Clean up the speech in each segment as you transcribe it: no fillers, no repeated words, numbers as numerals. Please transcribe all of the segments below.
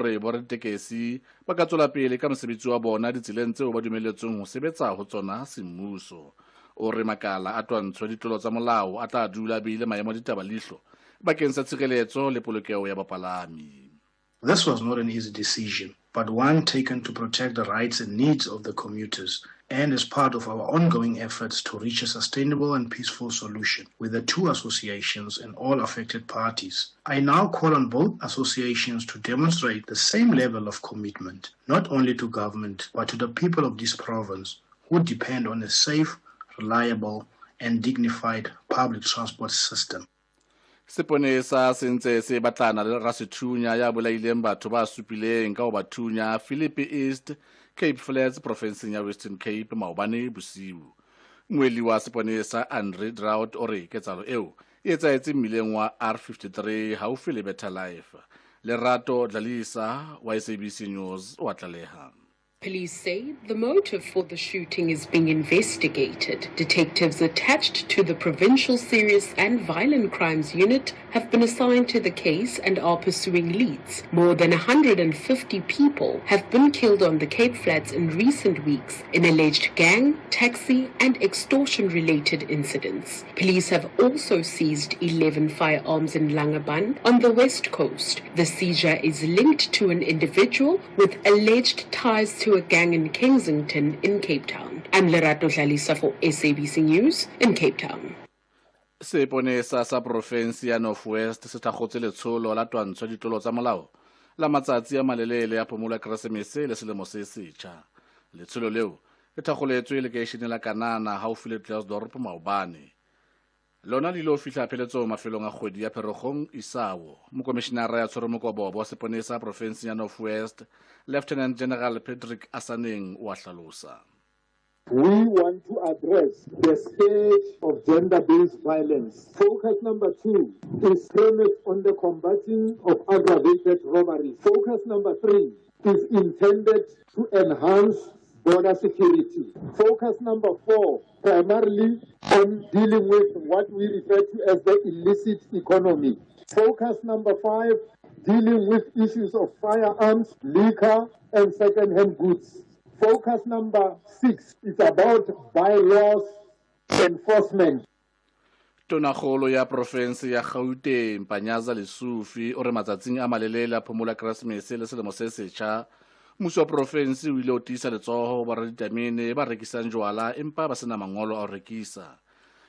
hore boraditekesi ba ka tswela pele ka mosebetsi wa bona ditseleng tseo ba dumelletsweng ho sebetsa ho tsona semmuso. O re makala a twantsho ditlolo tsa molao a tla dula beile maemo a ditaba leihlo bakeng sa tshireletso le polokeho ya bapalami. This was not an easy decision, but one taken to protect the rights and needs of the commuters and as part of our ongoing efforts to reach a sustainable and peaceful solution with the two associations and all affected parties. I now call on both associations to demonstrate the same level of commitment, not only to government, but to the people of this province who depend on a safe, reliable, and dignified public transport system. Seponesa se ntse se batlana le rasethunya ya bolaileng batho ba supileng ka ho ba thunya Philippi East, Cape Flats profenseng ya Western Cape maobane bosiu. Moeli wa seponesa Andre Drought o re ketsahalo eo e etsahetse mmileng wa R53 haufi le Better Life. Lerato Dlalisa wa SABC News wa tlaleha. Police say the motive for the shooting is being investigated. Detectives attached to the Provincial Serious and Violent Crimes Unit have been assigned to the case and are pursuing leads. More than 150 people have been killed on the Cape Flats in recent weeks in alleged gang, taxi, and extortion related incidents. Police have also seized 11 firearms in Langebaan on the west coast. The seizure is linked to an individual with alleged ties to a gang in Kensington in Cape Town. I'm Lerato Dlalisa for SABC News in Cape Town. Seponesa sa profensi ya North West se thakgotse letsholo la twantsho ditlolo tsa molao la matsatsi a malelele a phomolo ya Keresemese le selemo se setjha. Letsholo leo le thakgoletswe lekeisheneng la Kanana haufi le Klerksdorp maobane. Lona le ilo fihla pheletsong mafelong a kgwedi ya Pherekgong isao. Mokomishinara ya tshwere mokobobo wa seponesa profenseng ya North West, Lieutenant General Patrick Asaneng o a hlalosa. We want to address the scourge of gender-based violence. Focus number 2 is premised on the combating of aggravated robbery. Focus number 3 is intended to enhance border security. Focus number 4, primarily on dealing with what we refer to as the illicit economy. Focus number 5, dealing with issues of firearms, liquor, and second-hand goods. Focus number 6 is about bylaws enforcement. Tonakgolo ya profense ya Gauteng Panyaza Lesufi o re matsatsing a malelele a phomolo ya Keresemese le selemo se setjha, mmuso wa profense o ile o tiisa letsoho ho boraditamene ba rekisang jwala empa ba sena mangolo a ho rekisa.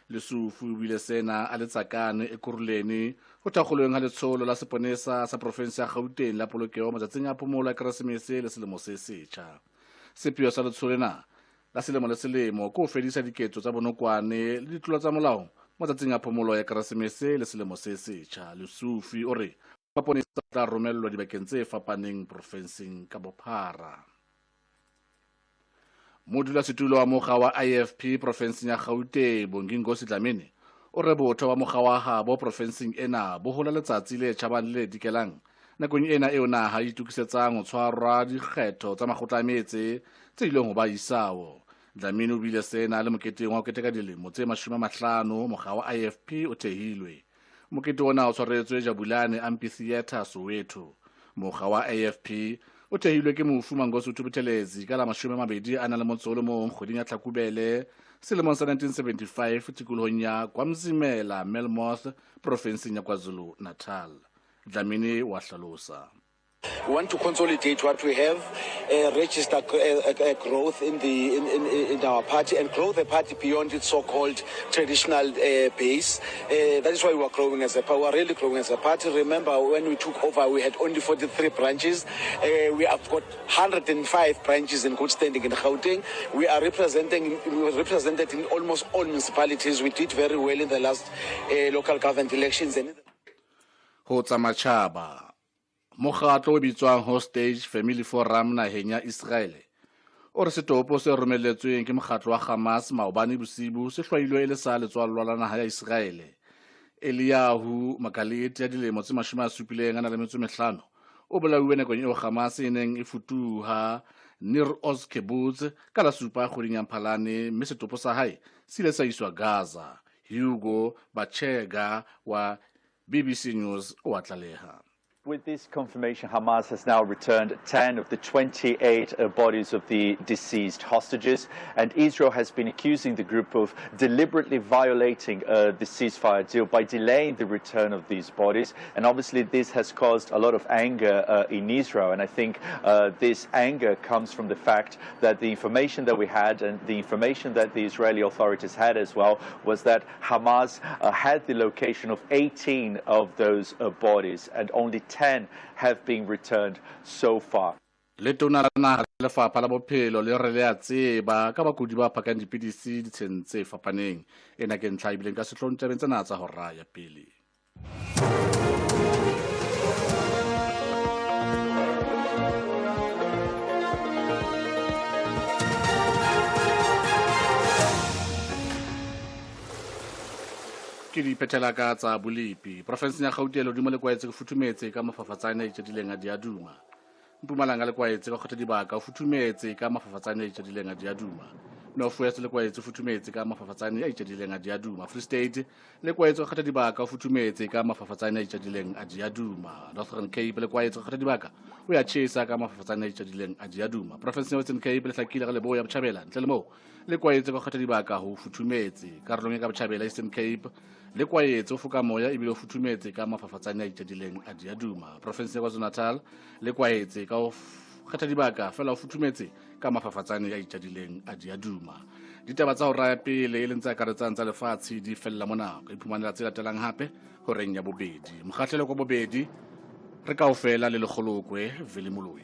Lesufi o buile sena a le Tsakane Ekurhuleni ho thakgolweng ha letsholo la seponesa sa profense ya Gauteng la polokeho matsatsing a phomolo ya Keresemese le selemo se setjha. Sepheo sa letsholo lena la selemo le selemo ke ho fedisa diketso tsa bonokwane le ditlolo tsa molao matsatsing a phomolo ya Keresemese le selemo se setjha. Lesufi o re maponesa a tla romellwa dibakeng tse fapaneng profenseng ka bophara. Modulasetulo wa mokga wa IFP profenseng ya Gauteng Bonginkosi Dlamini o re botho ba mokga wa habo profenseng ena bo hola letsatsi le tjhabang le le dikelang nakong ena eo naha e itokisetsang ho tshwarwa dikgetho tsa makgotla a metse tse ileng ho ba isao. Dlamini o buile sena le moketeng wa ho keteka dilemo tse 50 mokga wa IFP o thehilwe. Mokete ona o tshwaretswe Jabulani Amphitheatre Soweto. Mokga wa AFP o thehilwe ke mofu Mangosuthu Buthelezi ka la 21 kgweding ya Tlhakubele selemong sa 1975 tikolohong ya KwaMzimela, Melmoth, profenseng ya KwaZulu-Natal. Dlamini wa hlalosa. We want to consolidate what we have, register growth in our party and grow the party beyond its so-called traditional base. That is why we are growing as a party. We are really growing as a party. Remember, when we took over, we had only 43 branches. We have got 105 branches in good standing in Gauteng. We are representing. We were represented in almost all municipalities. We did very well in the last local government elections. And ho tsa matjhaba. Mokgatlo o bitswang Hostage Family Forum naheng ya Israel o re setopo se romelletsweng ke mokgatlo wa Hamas maobane bosibu se hlwailwe e le sa letswallwa la naha ya Israel. Eliyahu Makaleti ya dilemo tse 75 o bolauwe nakong eo Hamas e neng e futuha Nir Oz Kibbutz ka la 7 kgweding ya Mphalane, mme setopo sa hae se ile sa iswa Gaza. Hugo Bachega wa BBC News o a tlaleha. With this confirmation, Hamas has now returned 10 of the 28 bodies of the deceased hostages, and Israel has been accusing the group of deliberately violating the ceasefire deal by delaying the return of these bodies. And obviously this has caused a lot of anger in Israel, and I think this anger comes from the fact that the information that we had and the information that the Israeli authorities had as well was that Hamas had the location of 18 of those bodies, and only 10 have been returned so far. Letona la naha lefapha la bophelo le re le a tseba ka bakudi ba phakang dipidisi ditsheng tse fapaneng. Ena ke ntlha e bileng ka sehloohong tabeng tsena tsa hora ya pele. Ke di phethela ka tsa bolipi. Profenseng ya Gauteng lehodimo le kwaetse go futhumetse ka mafafatsane a itšadileng a diaduma. Mpumalanga le kwaetse ka kgotha dibaka o futhumetse ka mafafatsane a itšadileng a diaduma. North West le kwaetse futhumetse ka mafafatsane a itšadileng a diaduma. Free State le kwaetse kgotha dibaka o futhumetse ka mafafatsane a itšadileng a diaduma. Northern Cape le kwaetse kgotha dibaka o ya tjhesa ka mafafatsane a itšadileng a diaduma. Profenseng ya Western Cape le hlakile ga leboya botjhabela ntle le moo le kwaetse ka kgotha dibaka ho futhumetse. Karolong e ka botjhabela Eastern Cape le kwaetse o foka moya ebile o futhumetse ka mafafatsane a itšadileng a diaduma. Profenseng ya KwaZulu-Natal le kwaetse ka ho kgetha dibaka fela o futhumetse ka mafafatsane a itšadileng a diaduma. Ditaba tsa hora ya pele e leng tse akaretsang tsa lefatshe di fella mona. Ka iphumanela tse latelang hape horeng ya bobedi. Mokgahlelo kwa bobedi re kaofela le Lekgolokwe Vele Moloi.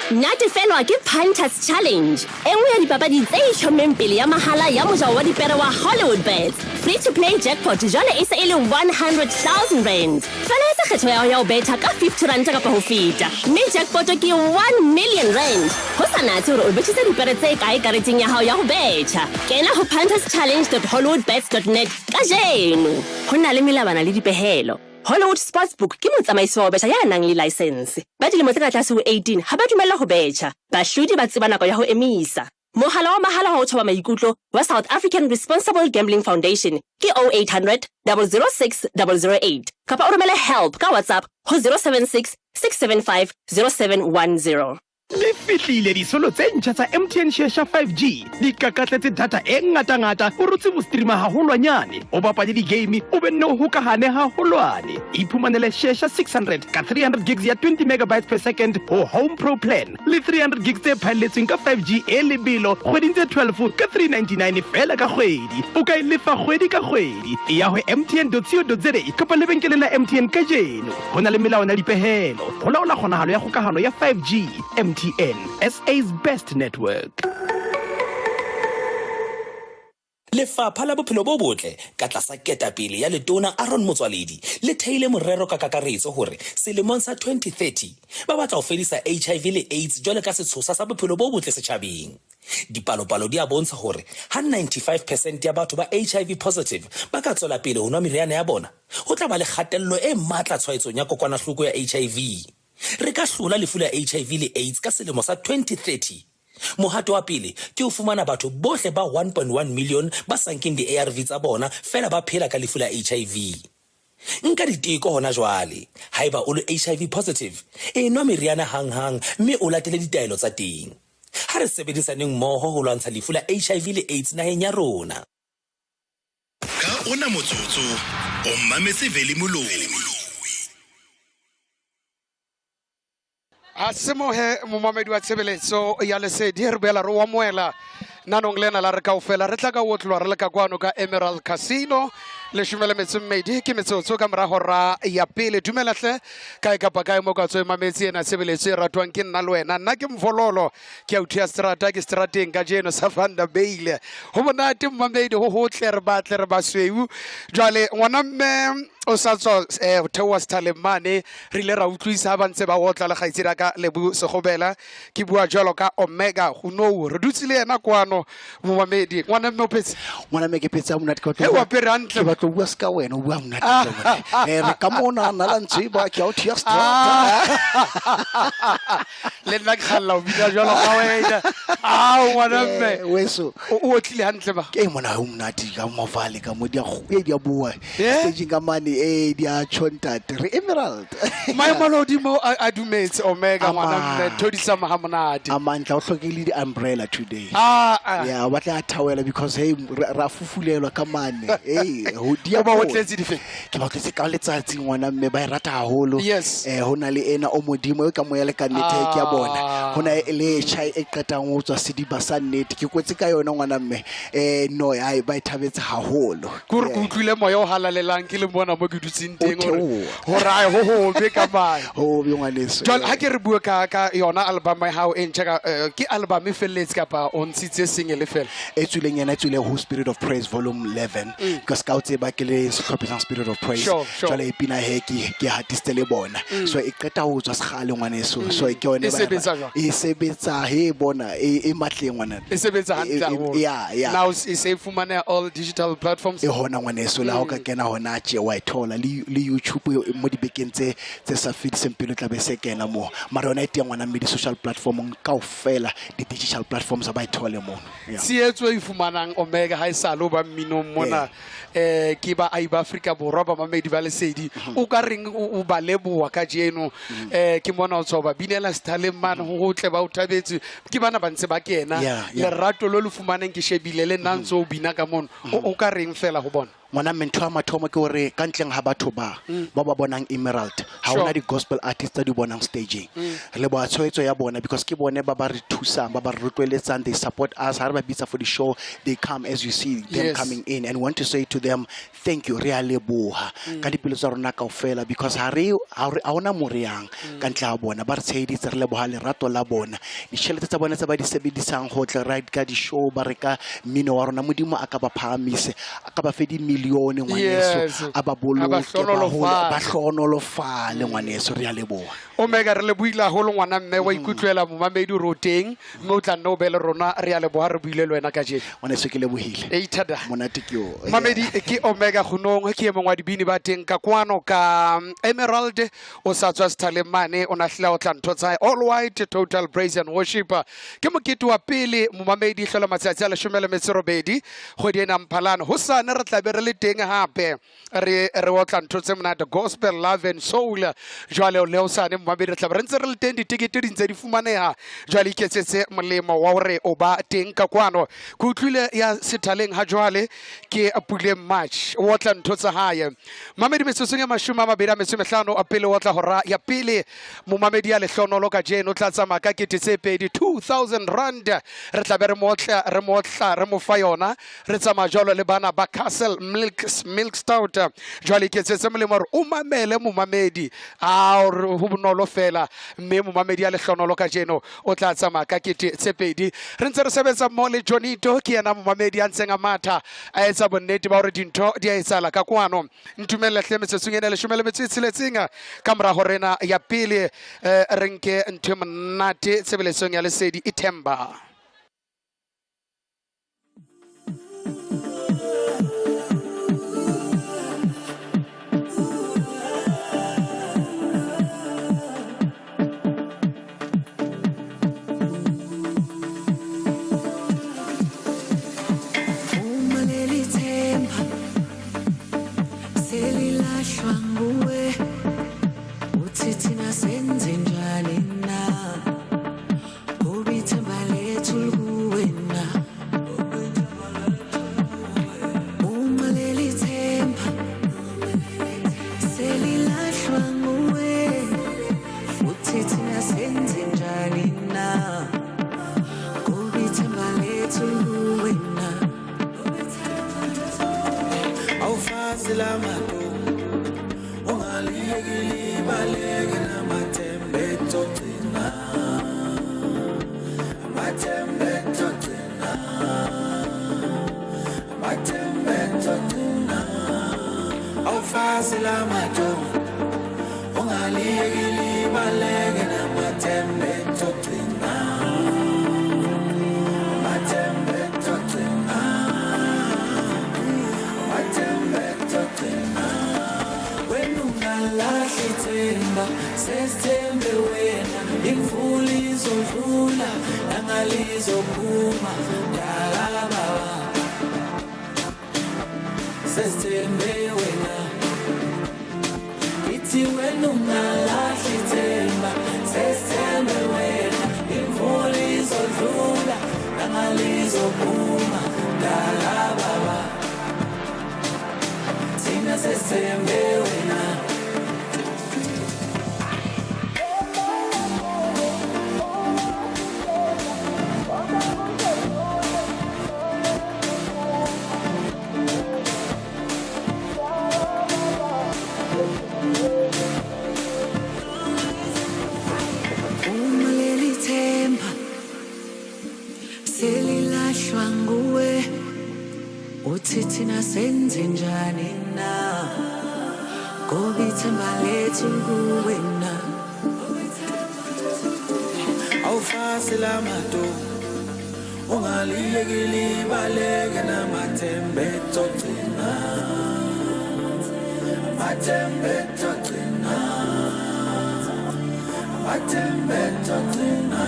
Natefelwa ke Punters Challenge, e nngwe ya dipapadi tse itlhommeng pele ya mahala ya mojao wa dipere wa Hollywood Bets. Free to play jackpot jwale e se e le 100,000 rand. Fela etsa kgetho ya hao ya ho betha ka 50 rand kapa ho feta, mme jackpot ke 1 million rand. Ho sa natse hore o bethisa dipere tse kae kareteng ya hao ya ho betjha. Kena ho punterschallenge.hollywoodbets.net kajeno. Ho na le melawana le dipehelo. Hollywood Sportsbook ke motsamaisi wa ho betjha ya nang le license. Ba dilemo tse ka tlase ho 18 ha ba dumellwa ho betjha. Bahlodi ba tseba nako ya ho emisa. Mohala wa mahala wa ho thoba maikutlo wa South African Responsible Gambling Foundation ke 0800 006 008 kapa o romele help ka WhatsApp ho 076 675 0710. Di fihlile disolo tse ntjha tsa MTN Shesha 5G. Di kakatletse data e ngata-ngata o rotse bo streama haholwanyane, o bapale di-game, o be nne o hokahane haholwane. Iphumanele Shesha 600 ka 300 gigs ya 20 megabytes per second ho Home Pro Plan le 300 gigs tse phaelletsweng ka 5G e lebelo kgweding tse 12 ka 399 fela ka kgwedi. O ka e lefa kgwedi ka kgwedi. E ya ho mtn.co.za kapa lebenkeleng la MTN kajeno. Ho na le melawana le dipehelo ho laola kgonahalo ya kgokahano ya 5G. MTN, SA's best network. Lefapha la Bophelo bo Botle ka tlasa ketapele ya Letona Aaron Motsoaledi le theile morero ka kakaretso hore selemong sa 2030 ba batla ho fedisa HIV le AIDS jwalo ka setshosa sa bophelo bo botle setjhabeng. Dipalopalo di a bontsha hore ha 95 percent ya batho ba HIV positive ba ka tswela pele ho nwa meriana ya bona, ho tla ba le kgatello e matla tshwaetsong ya kokwanahloko ya HIV. Re ka hlola lefu la HIV le AIDS ka selemo sa 2030. Mohato wa pele ke ho fumana batho bohle ba 1.1 million ba sa nkeng di-ARV tsa bona feela ba phela ka lefu la HIV. Nka diteko hona jwale. Haeba o le HIV positive, enwa meriana hanghang mme o latele ditaelo tsa teng. Ha re sebedisaneng mmoho ho lwantsha lefu la HIV le AIDS naheng ya rona. Ka ona motsotso o mametse Veli Moloi. A semohe momamedi wa tshebeletso ya Lesedi, re boela re o amohela nanong lena la re kaofela re tla ka otlwa re le ka kwano ka Emerald Casino 12 ke metsotso ka mora hora ya pele. Dumela hle kae kapa kae mo ka tswe mametse ena tshebeletso e ratwang ke nna le wena. Nna ke Mvololo, ke a uthia strata, ke strateng kajeno sa Van der Bale. Ho monate momamedi, ho hotle, re batle re basweu. Jwale ngwana mme o sa tswa ho theoha sethaleng mane, re ile ra utlwisa ha ba ntse ba otla le kgaitsedi ya ka Lebo Sekgobela. Ke bua jwalo ka Omega Hunou, re dutse le yena kwano momamedi. Ngwana mme o phetse? Ngwana mme ke phetse ha monate, ke He, o apere hantle. Ke batla batla ho bua se ka wena, o bua monate jwale. Re ka mona nala ntseba ke a o thea strata. Le nna ke kgalla ho bina jwalo ka wena. Ao ngwana mme. Weso. O otlile hantle ba. Ke mona ho monate ka mavale ka mo di a di a bua. Staging ka mane di a tjho ntate. Re Emerald. Maemo a lehodimo a dumetse Omega ngwana mme, thodisa ha monate. A mantla o hlokile di umbrella today. Yeah, o batla a thawela because hey ra fufulelwa ka mane. Hey, ho di a O ba otletse dife? Ke ba otletse ka letsatsi ngwana mme ba e rata haholo. Yes. Ho na le ena o modimo e ka moya le ka nnete ke ya bona. Ho na le tjhai e qetang ho tswa sediba sa nnete. Ke kwetse ka yona ngwana mme. No, ai ba e thabetse haholo. Ke hore ke utlwile moya o halalelang ke le mona mo ke dutseng teng hore ai ho ho be ka mane. Ho be ngwaneso. Jwale ha ke re bue ka yona album ya hao e ntjha ka ke album e felletse kapa o ntshitse single fela? E tswileng yena e tswile ho Spirit of Praise volume 11. Because ka o tseba ke le sehlopha sa Spirit of Praise. Jwale e pina he ke hatisitse le bona. So e qeta ho tswa sekgale ngwaneso. So ke yone E sebetsa jwang? E sebetsa he bona e matleng ngwana. E sebetsa hantle haholo. Yeah, yeah. Now e se fumaneha all digital platforms. E hona ngwaneso la ho ka kena hona tje wa e thola le YouTube mo dibekeng tse sa fediseng pelo tla be se kena mo. Mara yona e teng ngwana mme di social platformong kaofela di digital platforms ba e thole mo. Tshehetso e fumanang Omega ha e sa lo ba mminong mona ke ba ai ba Afrika Borwa ba mamedi ba lesedi. O ka reng o ba leboha kajeno ke mona o tswa ba binela sethaleng mane ho hotle ba o thabetse ke bana ba ntse ba kena lerato lo le fumaneng ke shebile le nna ntse o bina ka mono o ka reng fela ho bona? Ngwana mme ntho ya mathomo ke hore ka ntleng ha batho ba ba bonang Emerald ha hona di gospel artists tsa di bonang staging. Re leboha tshehetso ya bona because ke bone ba ba re thusang, ba ba re rotloeletsang, they support us. Ha re ba bitsa for the show, they come as you see them coming in, and want to say to them thank you, re a leboha ka dipelo tsa rona kaofela because ha re ha hona mo re yang ka ntle ha bona. Ba re tsheheditse, re leboha lerato la bona, ditjhelete tsa bona tse ba di sebedisang ho tla ride ka di-show, ba reka mmino wa rona. Modimo a ka ba phahamise, a ka ba fe di milione ngwaneso, a ba boloke, ba hlohonolofale ngwaneso, re a leboha. Omega re lebohile haholo ngwana mme wa ikutlwela momamedi ro teng mme o tla nna o be le rona, re a leboha re buile le wena kajeno. Ngwaneso ke lebohile. Eithada. Monate ke o. Mamedi ke Omega Kgunong ke e mongwe wa dibini ba teng ka kwano ka Emerald o sa tswa sethaleng mane o na hlile o tla ntho tsa all white total praise and worship. Ke mokete wa pele momamedi hlola matsatsi a 18 kgwedi ena Mphalane. Hosane re tla be re le teng hape re otla ntho tse monate gospel love and soul. Jwale le hosane momamedi re tla be re ntse re le teng, ditekete di ntse di fumaneha. Jwale iketsetse molemo wa hore o ba teng ka kwano. Ke utlwile ya sethaleng ha jwale ke Puleng March o otla ntho tsa hae. Mamedi metsotsong ya 25 a pele o tla hora ya pele momamedi ya lehlonolo kajeno o tla tsamaya ka 2000 2000 rand. Re tla be re motla re motla re mo fa yona. Re tsamaya jwalo le bana ba Castle Milk Stout. Jwale iketsetse molemo hore o mamele momamedi a ho bonolo fela mme momamedi ya lehlonolo kajeno o tla tsamaya ka 2000. Re ntse re sebetsa mmoho le Jonito, ke yena momamedi a ntseng a matha a etsa bonnete ba hore dintho di a etsahala ka kwano. Ntumelle hle metsotsong ena 16 ka mora hore ya pele re nke ntho e monate tshebeletsong ya lesedi Ithemba. Sesithembe wena, imvula izodlula, angalizophuma, dala baba. Sesithembe wena, ithi wena ungalahli ithemba. Sesithembe wena, imvula izodlula, angalizophuma, dala baba. Thina sesithembe wena. Uma leli themba selilahlwa nguwe, uthi thina senze njani na? Ngoba ithemba lethu kuwena. Awufasi lamato, ungaliyeki libaleke namathemba etogcina, amathemba etogcina, amathemba etogcina.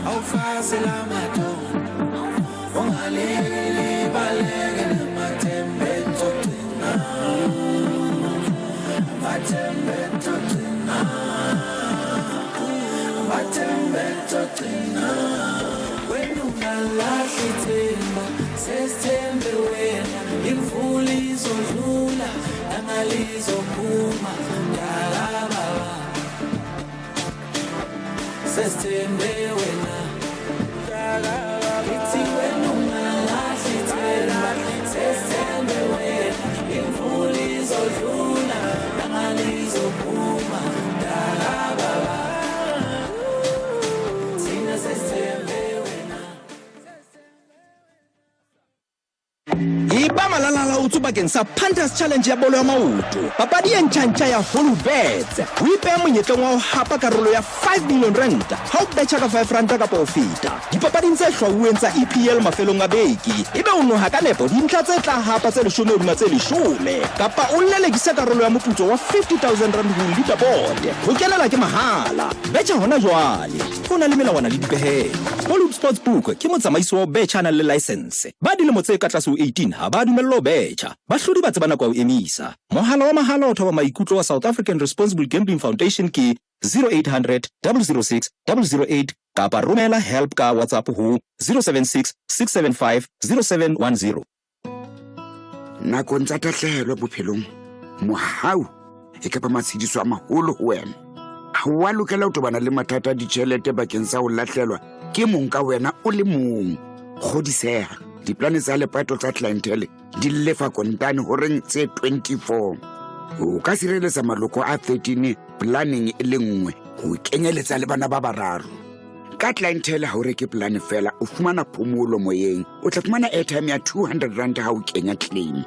Awufasi lamato, ungaliyeki libaleke namathemba etogcina, amathemba etogcina, amathemba etogcina. Wena ungalahli ithemba, sesithembe wena, imvula izodlula, angalizophuma, dala baba. Sesithembe wena, ithi wena ungalahli ithemba, sesithembe wena, imvula izodlula, angalizophuma, dala baba. Thina sesithembe wena. Eba malalalaotswe bakeng sa Panthers Challenge ya bolo ya maoto, papadi e ntjhantjha ya Hollywoodbets. O ipeha monyetleng wa ho hapa karolo ya 5 million rand ha o betjha ka 5 ranta kapa ho feta dipapading tse hlwauweng tsa EPL mafelong a beke. Ebe o noha ka nepo dintlha tse tla hapa tse 10 hodima tse 10, kapa o lelekisa karolo ya moputso wa 50,000 rand ho leaderboard. Ho kenela ke mahala. Betjha hona jwale. Ho na le melawana le dipehelo. Hollywood Sportsbook ke motsamaisi wa ho betjha a nang le license. Ba dilemo tse ka tlase ho 18 ha ba dumellwa ho betjha. Bahlodi ba tseba nako ya ho emisa. Mohala wa mahala o thoba maikutlo wa South African Responsible Gambling Foundation ke 0800 006 008 kapa romela help ka WhatsApp ho 076 675 0710. Nakong tsa tahlehelo bophelong, mohau e ka ba matshediso a maholo ho wena. Ha o a lokela ho tobana le mathata a ditjhelete bakeng sa ho lahlelwa ke mong ka wena o le mong. Kgodiseha, diplane tsa lepato tsa clientele di lefa kontane horeng tse 24. O ka sireletsa maloko a 13 planeng e le nngwe ho kenyeletsa le bana ba bararo. Ka clientele ha o reke plane fela, o fumana phomolo moyeng. O tla fumana airtime ya 200 rand ha o kenya claim.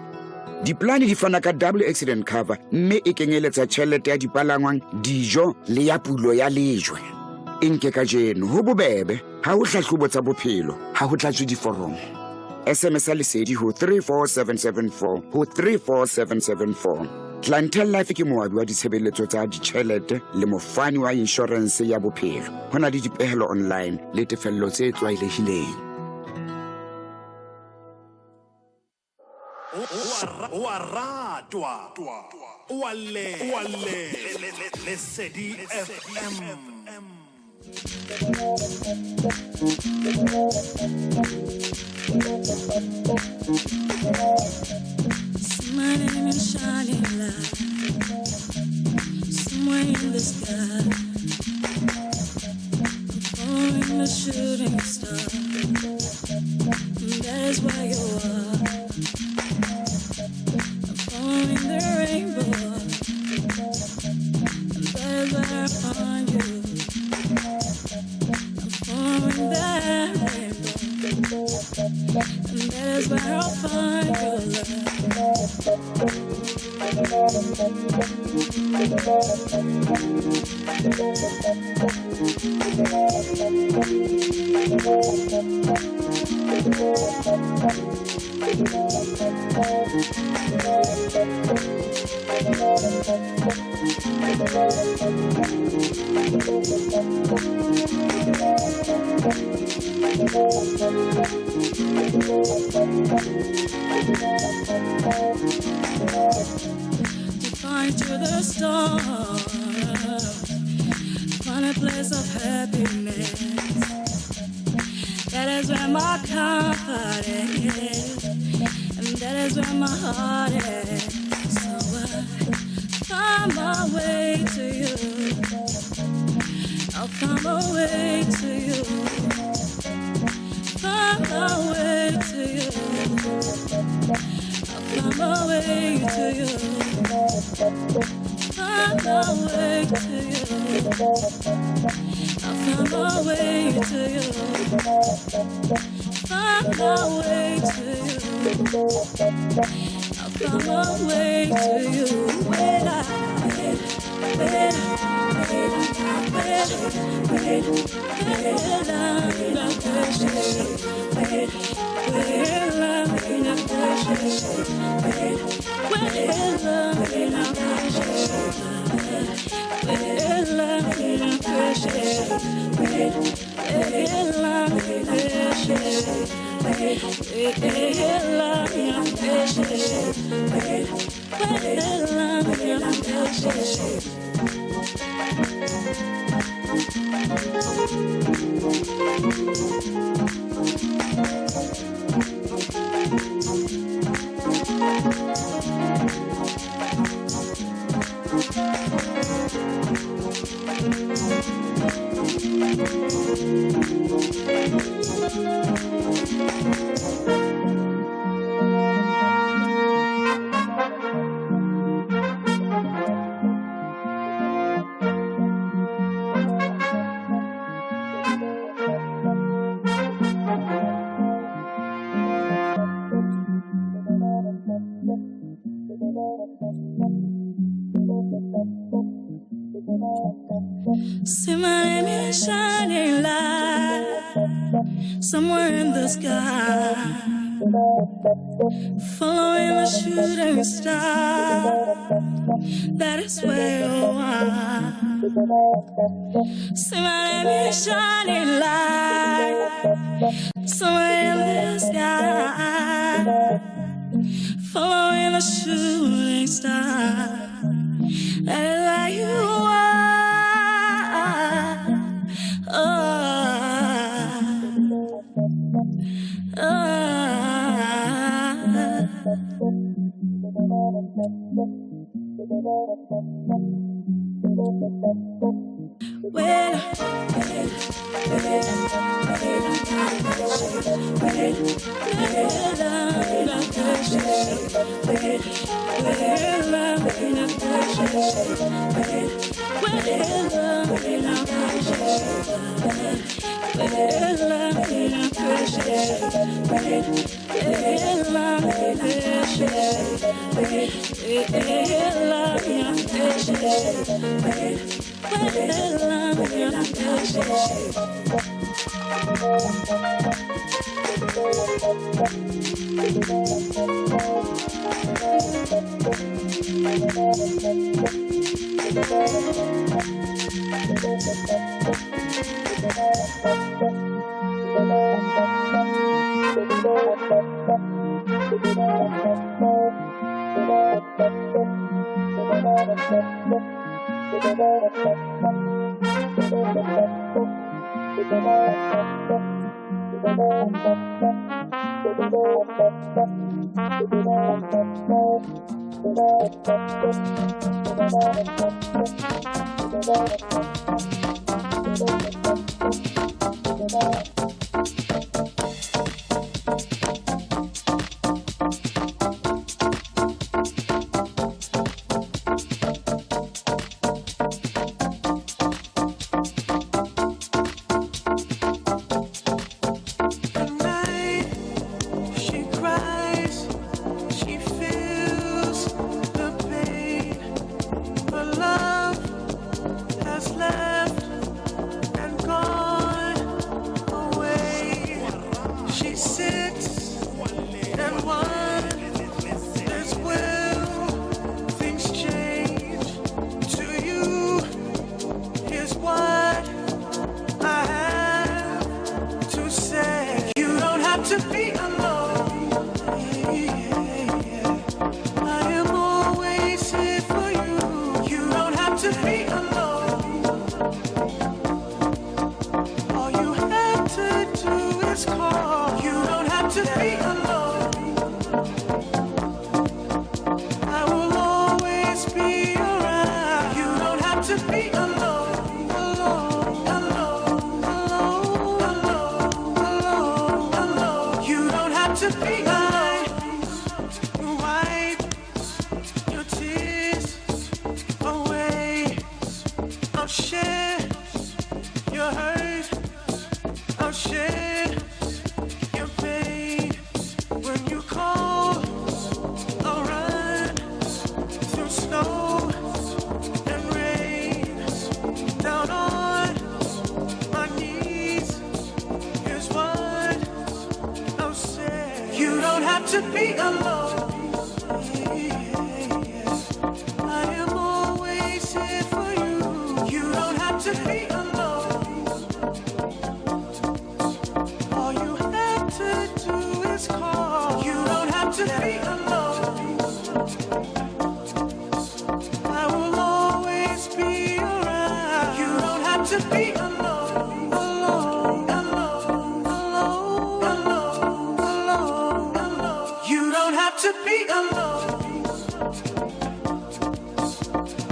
Diplane di fana ka double accident cover mme e kenyeletsa tjhelete ya dipalangwang, dijo le ya pulo ya lejwe. E nke kajeno ho bobebe, ha ho hlahlobo tsa bophelo, ha ho tlatswe diforomo. SMS ya lesedi ho 34774 ho 34774. Clientele Life ke moabi wa ditshebeletso tsa ditjhelete le mofani wa inshorense ya bophelo. Ho na le dipehelo online le tefello tse tlwaelehileng. O a ratwa, o a lle, Lesedi FM. See my name in shining light somewhere in the sky. I'm following the shooting star, and that is where you are. I'm following the rainbow, and that is where I find you. I'm following that rainbow, and that is where I'll find your love. To find to the stars, find a place of happiness. That is where my comfort is, and that is where my heart is. So I find my way to you. I'll find my way to you. Find my way to you. I'll find my way to you. Find my way to you. I'll find my way to you. Find my way to you. I'll find my way to you. When I wait, wait, wait, wait, wait, See my name is shining light somewhere in the sky, following the shooting star. That is where you are. See my name is shining light somewhere in the sky, following the shooting star. That is where you are. Oh, oh. Well, Love has left. to be alone. I will always be around. You don't have to be alone. Alone, alone, alone, alone, alone, alone. You don't have to be alone. Wipe your tears away. I'll share your hurt. I'll share your pain. When you call, I'll run through snow and rain. Down on my knees, here's what I'll say. You don't have to be alone. I am always here for you. You don't have to be alone. All you have to do is call. You don't have to be alone. I will always be around. You don't have to be alone. Alone, alone, alone, alone, alone, alone. You don't have to be alone.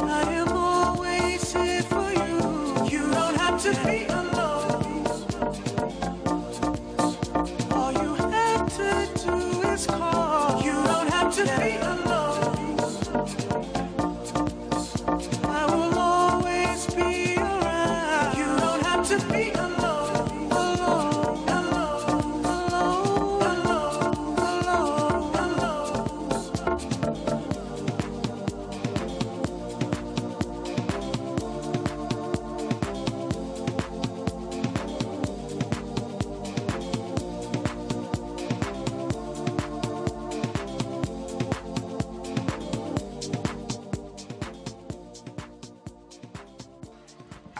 I am always here for you. You don't have to be alone. All you have to do is call. You don't have to be alone. I will always be around. You don't have to be alone. Alone, alone, alone, alone, alone, alone.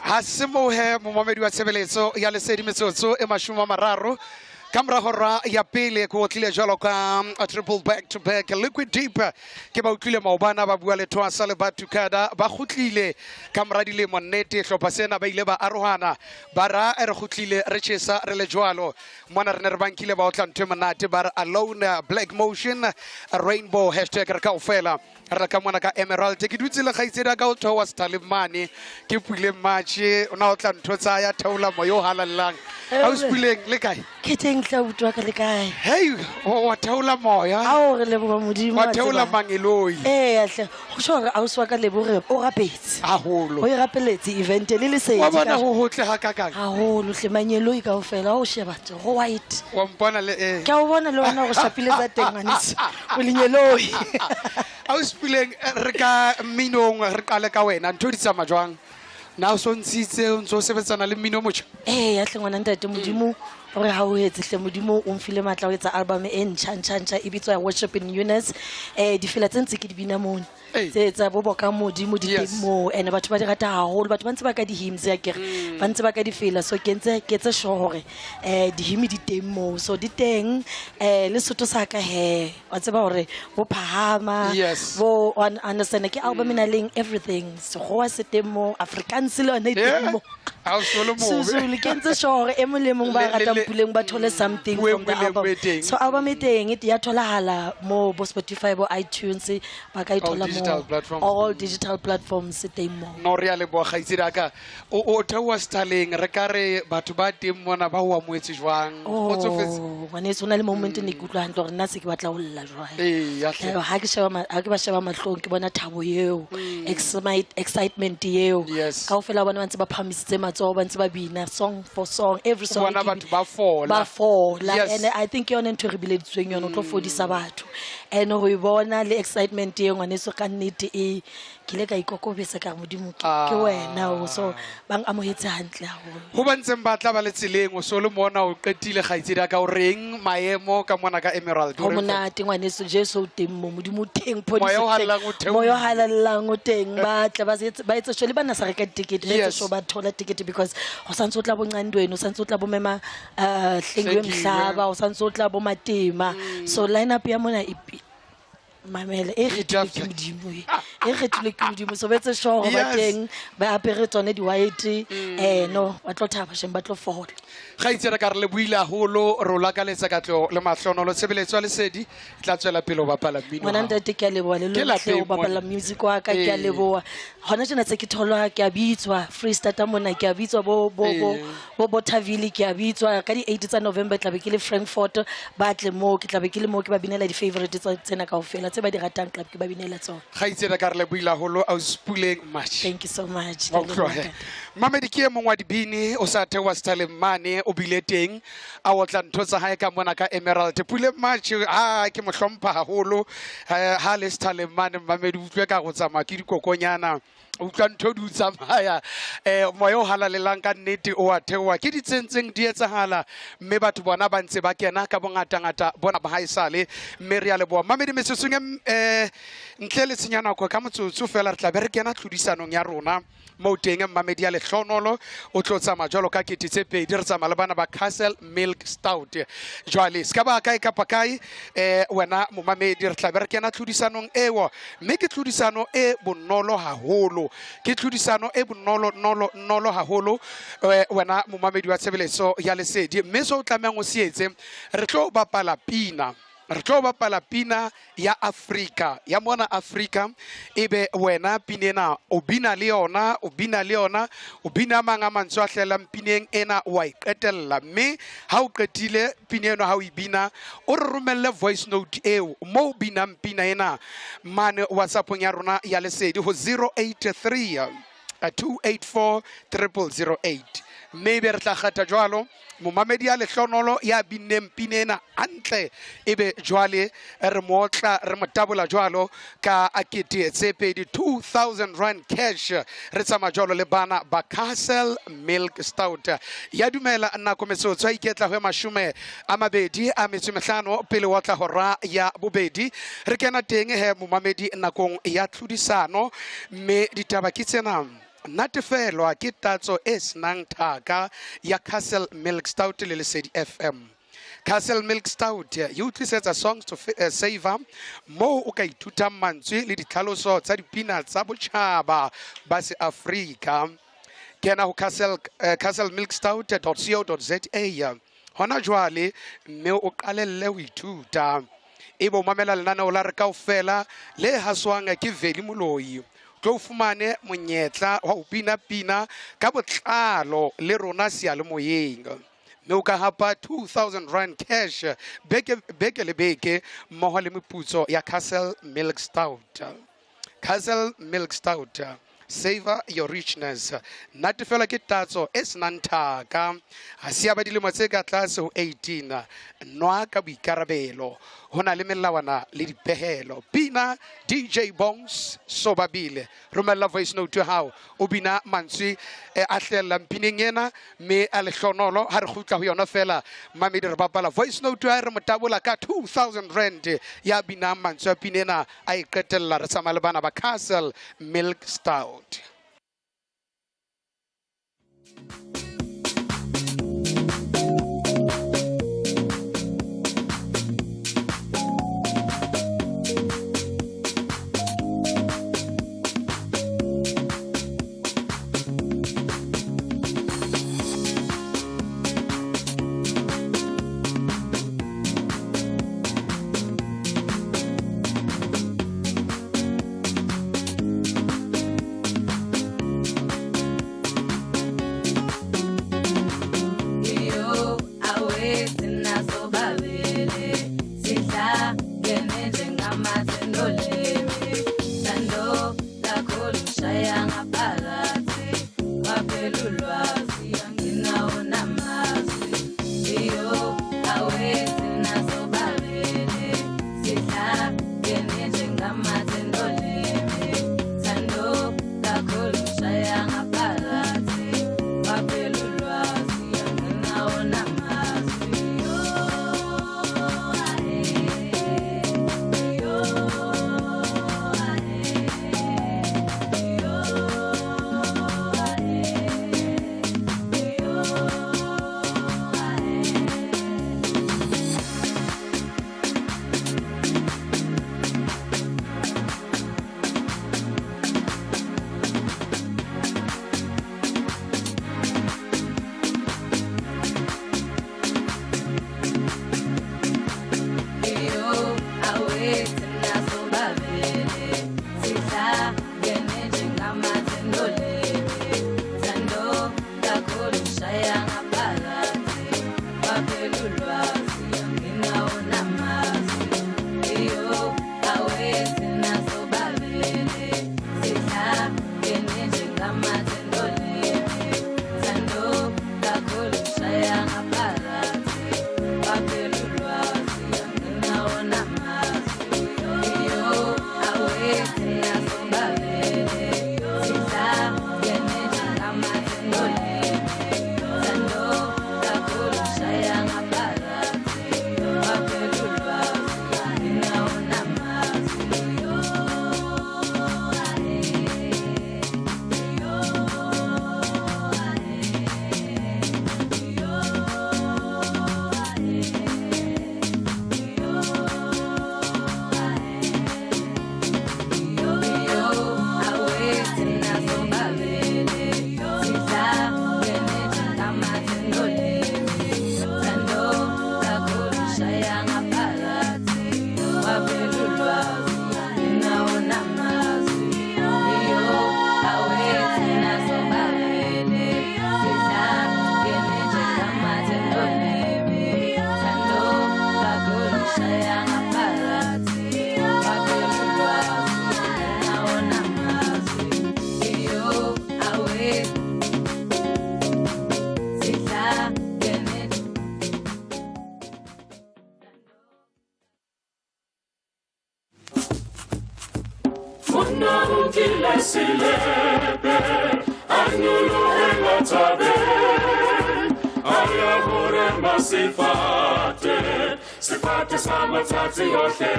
Ha se mohe momamedi wa tshebeletso ya Lesedi, metsotso e 30 ka mora hora ya pele. Ke otlile jwalo ka a triple back to back Liquid Deep. Ke ba utlwile maobana ba bua le Thoasa le Batukada, ba kgutlile ka mora dilemo. Nnete hlopha sena ba ile ba arohana, ba ra re kgutlile re tjhesa re le jwalo mona. Re ne re bankile ba otla ntho e monate, ba re Alone, Black Motion, Rainbow, hashtag re kaofela re ka mona ka Emerald. Ke dutse le kgaitsedi ka o theoha sethaleng mane, ke Pule Matšhe. O na o tla ntho tsa ya theola moya o halallang. Ha o Puleng, le kae? Ke teng tla utlwa ka le kae? Hei, wa theola moya. Ao, re leboha Modimo. Wa theola mangeloi. Ee, hle go tjho hore ausi wa ka Lebo re o rapetse haholo, o e rapeletse event le lesedi. Wa bona ho hotle hakakang. Haholo hle, mangeloi kaofela. O sheba go white. Wa mpona le eh. Ke a o bona le wena go shapile tsa teng, ngwaneso, o lenyeloi. Ausi Puleng, re ka mminong, re qale ka wena. Ntho di tsamaya jwang? Na o so ntshitse, o ntso sebetsana le mmino o motjha? Ee, ya hle ngwana ntate, Modimo o re hauhetse hle. Modimo o mfile matla ho etsa album e ntjha ntjha ntjha, e bitswa Worship in Newness. Difela tse ntse ke di bina mona tse tsa bo boka Modimo di teng moo, and batho ba di rata haholo. Batho ba ntse ba ka di-hymns ya kere, ba ntse ba ka difela. So ke ntse ke etse sure hore di-hymn di teng moo, so di teng. Le Sotho sa ka he, wa tseba hore bo phahama bo understand. Ke album e nang leng everything. Sekgowa se teng moo, Afrikaans le yona e teng moo. Ha o so le mobe. Sezulu. Ke ntse sure hore e mong le mong ba ratang Puleng ba thole something Puo e from the nngwe le album. nngwe e teng. So album e teng, e ya tholahala mo bo Spotify, bo iTunes, ba ka e All thola digital mo platforms. All digital platforms e teng mo. No, re a leboha kgaitsedi aka. O theoha sethaleng, re ka re batho ba teng mona ba o amohetse jwang? O tsofetse? Oh, ngwaneso, ho na le moment ne ke utlwa hantle hore nna se ke batla ho lla jwale. Ee, ya hle. Ha ke sheba ha ke ba sheba mahlong, ke bona thabo eo, excitement eo. Kaofela bona ba ntse ba phahamisitse matsoho, ba ntse ba bina song for song, every song. Bona batho ba fola. Ba fola. Yes. And I think ke yone ntho e re bileditsweng yone, o tlo fodisa batho. And ho e bona le excitement eo, ngwaneso, ka nnete e ke ile ka ikokobetsa, ka re Modimo ke wena o. So ba amohetse hantle haholo. Ho ba ntseng ba tla ba le tseleng, o so le mona, o qetile kgaitsedi ya ka, o reng maemo ka mona ka Emerald? Ho monate ngwaneso, Jesu o teng mo, Modimo o teng, Moya phodiso o o teng. halalelang o theohile. Moya o halalelang o teng. Ba tle ba etse sure le bana sa reka ditekete, ba etse Yes. sure ba thola tekete, because ho santse o tla bo Ncandweni, o santse o tla bo mema Hlengiwe Hlengiwe. Mhlaba, o santse o tla bo Matema. So line up ya mona e Mamela e kgethilwe ke Modimo e. E kgethilwe ke Modimo, so ba etse sure hore ba teng, ba apere tsone di-white. No, ba tlo thaba shame, ba tlo fola. Kgaitsedi re ka re le buile haholo, re o lakaletsa katleho le mahlonolo. Tshebeletso ya Lesedi e tla tswela pele ho bapala mmino Ngwana wa hao. ntate, ke a leboha le Ke lona hle ho lapeng mona. bapala music wa ka, ke a leboha. Hona tjena tse ke tholwa, ke a bitswa Free Stata mona, ke a bitswa bo bo bo bo Bothaville, ke a bitswa ka di-8 tsa November, tla be ke le Frankfurt, ba tle moo, ke tla be ke le moo, ke ba binela di-favorite tsa tsena kaofela tse ba di ratang, tla be ke ba binela tsona. Kgaitsedi re ka re le buile haholo, ausi Puleng Matjhe. Thank you so much. Wa utlwa he. Mamedi ke e mong wa dibini, o sa theoha sethaleng mane, o bile teng a otla ntho tsa hae ka mona ka Emerald. Puleng Matjhe, a ke mo hlompha haholo. Ha le sethaleng mane, mamedi, utlwe ka go tsamaya ke dikokonyana, utlwa ntho di o tsamaya. Moya o halalelang ka nnete o a theoha, ke di tsentseng di etsahala, mme batho bona ba ntse ba kena ka bongatangata bona ba haesale, mme re a leboha. Mamedi, metsotsong e ntle le tshenya nako, ka motsotso fela re tla be re kena tlhodisanong ya rona moo teng mmamedi ya lehlonolo o tlo tsamaya jwalo ka 2000, re tsamaya le bana ba Castle Milk Stout. Jwale se ka ba kae kapa kae, wena momamedi, re tla be re kena tlhodisanong eo, mme ke tlhodisano e bonolo haholo, ke tlhodisano e bonolo nolo nolo haholo, wena momamedi wa tshebeletso ya Lesedi. Mme se o tlamehang o se etse, re tlo bapala pina, re tlo bapala pina ya Afrika, ya mona Afrika, ebe wena pina ena o bina le yona, o bina le yona, o bina mang a mantswe a hlahellang pineng ena, wa e qetella. Mme ha o qetile pina eno, ha o e bina, o re romelle voice note eo mo o binang pina ena mane WhatsAppong ya rona ya Lesedi ho 083 284 0008, mme ebe re tla kgetha jwalo momamedi ya lehlonolo ya binneng pina ena hantle, ebe jwale re mo otla, re mo tabola jwalo ka 2000, 2000 rand cash. Re tsamaya jwalo le bana ba Castle Milk Stout. Ya dumela nako metsotso a iketla ho ya 25 pele wa tla hora ya bobedi, re kena teng he momamedi nakong ya tlhodisano, mme ditaba ke tsena. Natefelwa ke tatso e senang thaka ya Castle Milk Stout le Lesedi FM. Castle Milk Stout e o tlisetsa Songs to Savor, moo o ka ithutang mantswe le ditlhaloso tsa dipina tsa botjhaba ba se-Afrika. Kena ho castlemilkstout.co.za hona jwale, mme o qalelle ho ithuta. Ebe o mamela lenaneo la re kaofela le haswang ke Veli Moloi, tlo o fumane monyetla wa ho bina pina ka botlalo le rona seyalemoyeng, mme o ka hapa 2000 rand cash beke beke le beke mmoho le meputso ya Castle Milk Stout. Castle Milk Stout, savor your richness. Natefelwa ke tatso e senang thaka. Ha se ya ba dilemo tse ka tlase ho 18, nwa ka boikarabelo, ho na le melawana le dipehelo. Pina DJ Bongs Sobabile. Romella voice note ya hao o bina mantswe a hlahellang pineng ena, mme a lehlonolo ha re kgutla ho yona fela, mamedi, re bapala voice note ya re mo tabola ka 2000 rand ya binang mantswe a pina ena a e qetella. Re tsamaya le bana ba Castle Milk Stout. Iyo awethu nasobabili sihlangene njengamathe nolimi, thando lakho lushaya ngaphakathi, kwaphela ulwazi anginawo namazwi. Iyo awethu nasobabili sihlangene njengamathe nolimi, thando lakho lushaya ngaphakathi, kwaphela ulwazi anginawo namazwi. Yo ae, yo ae, yo ae. o nkile selepe a nyolohela thabeng a ya ho rema sefate sefate sa matsatsi ohle.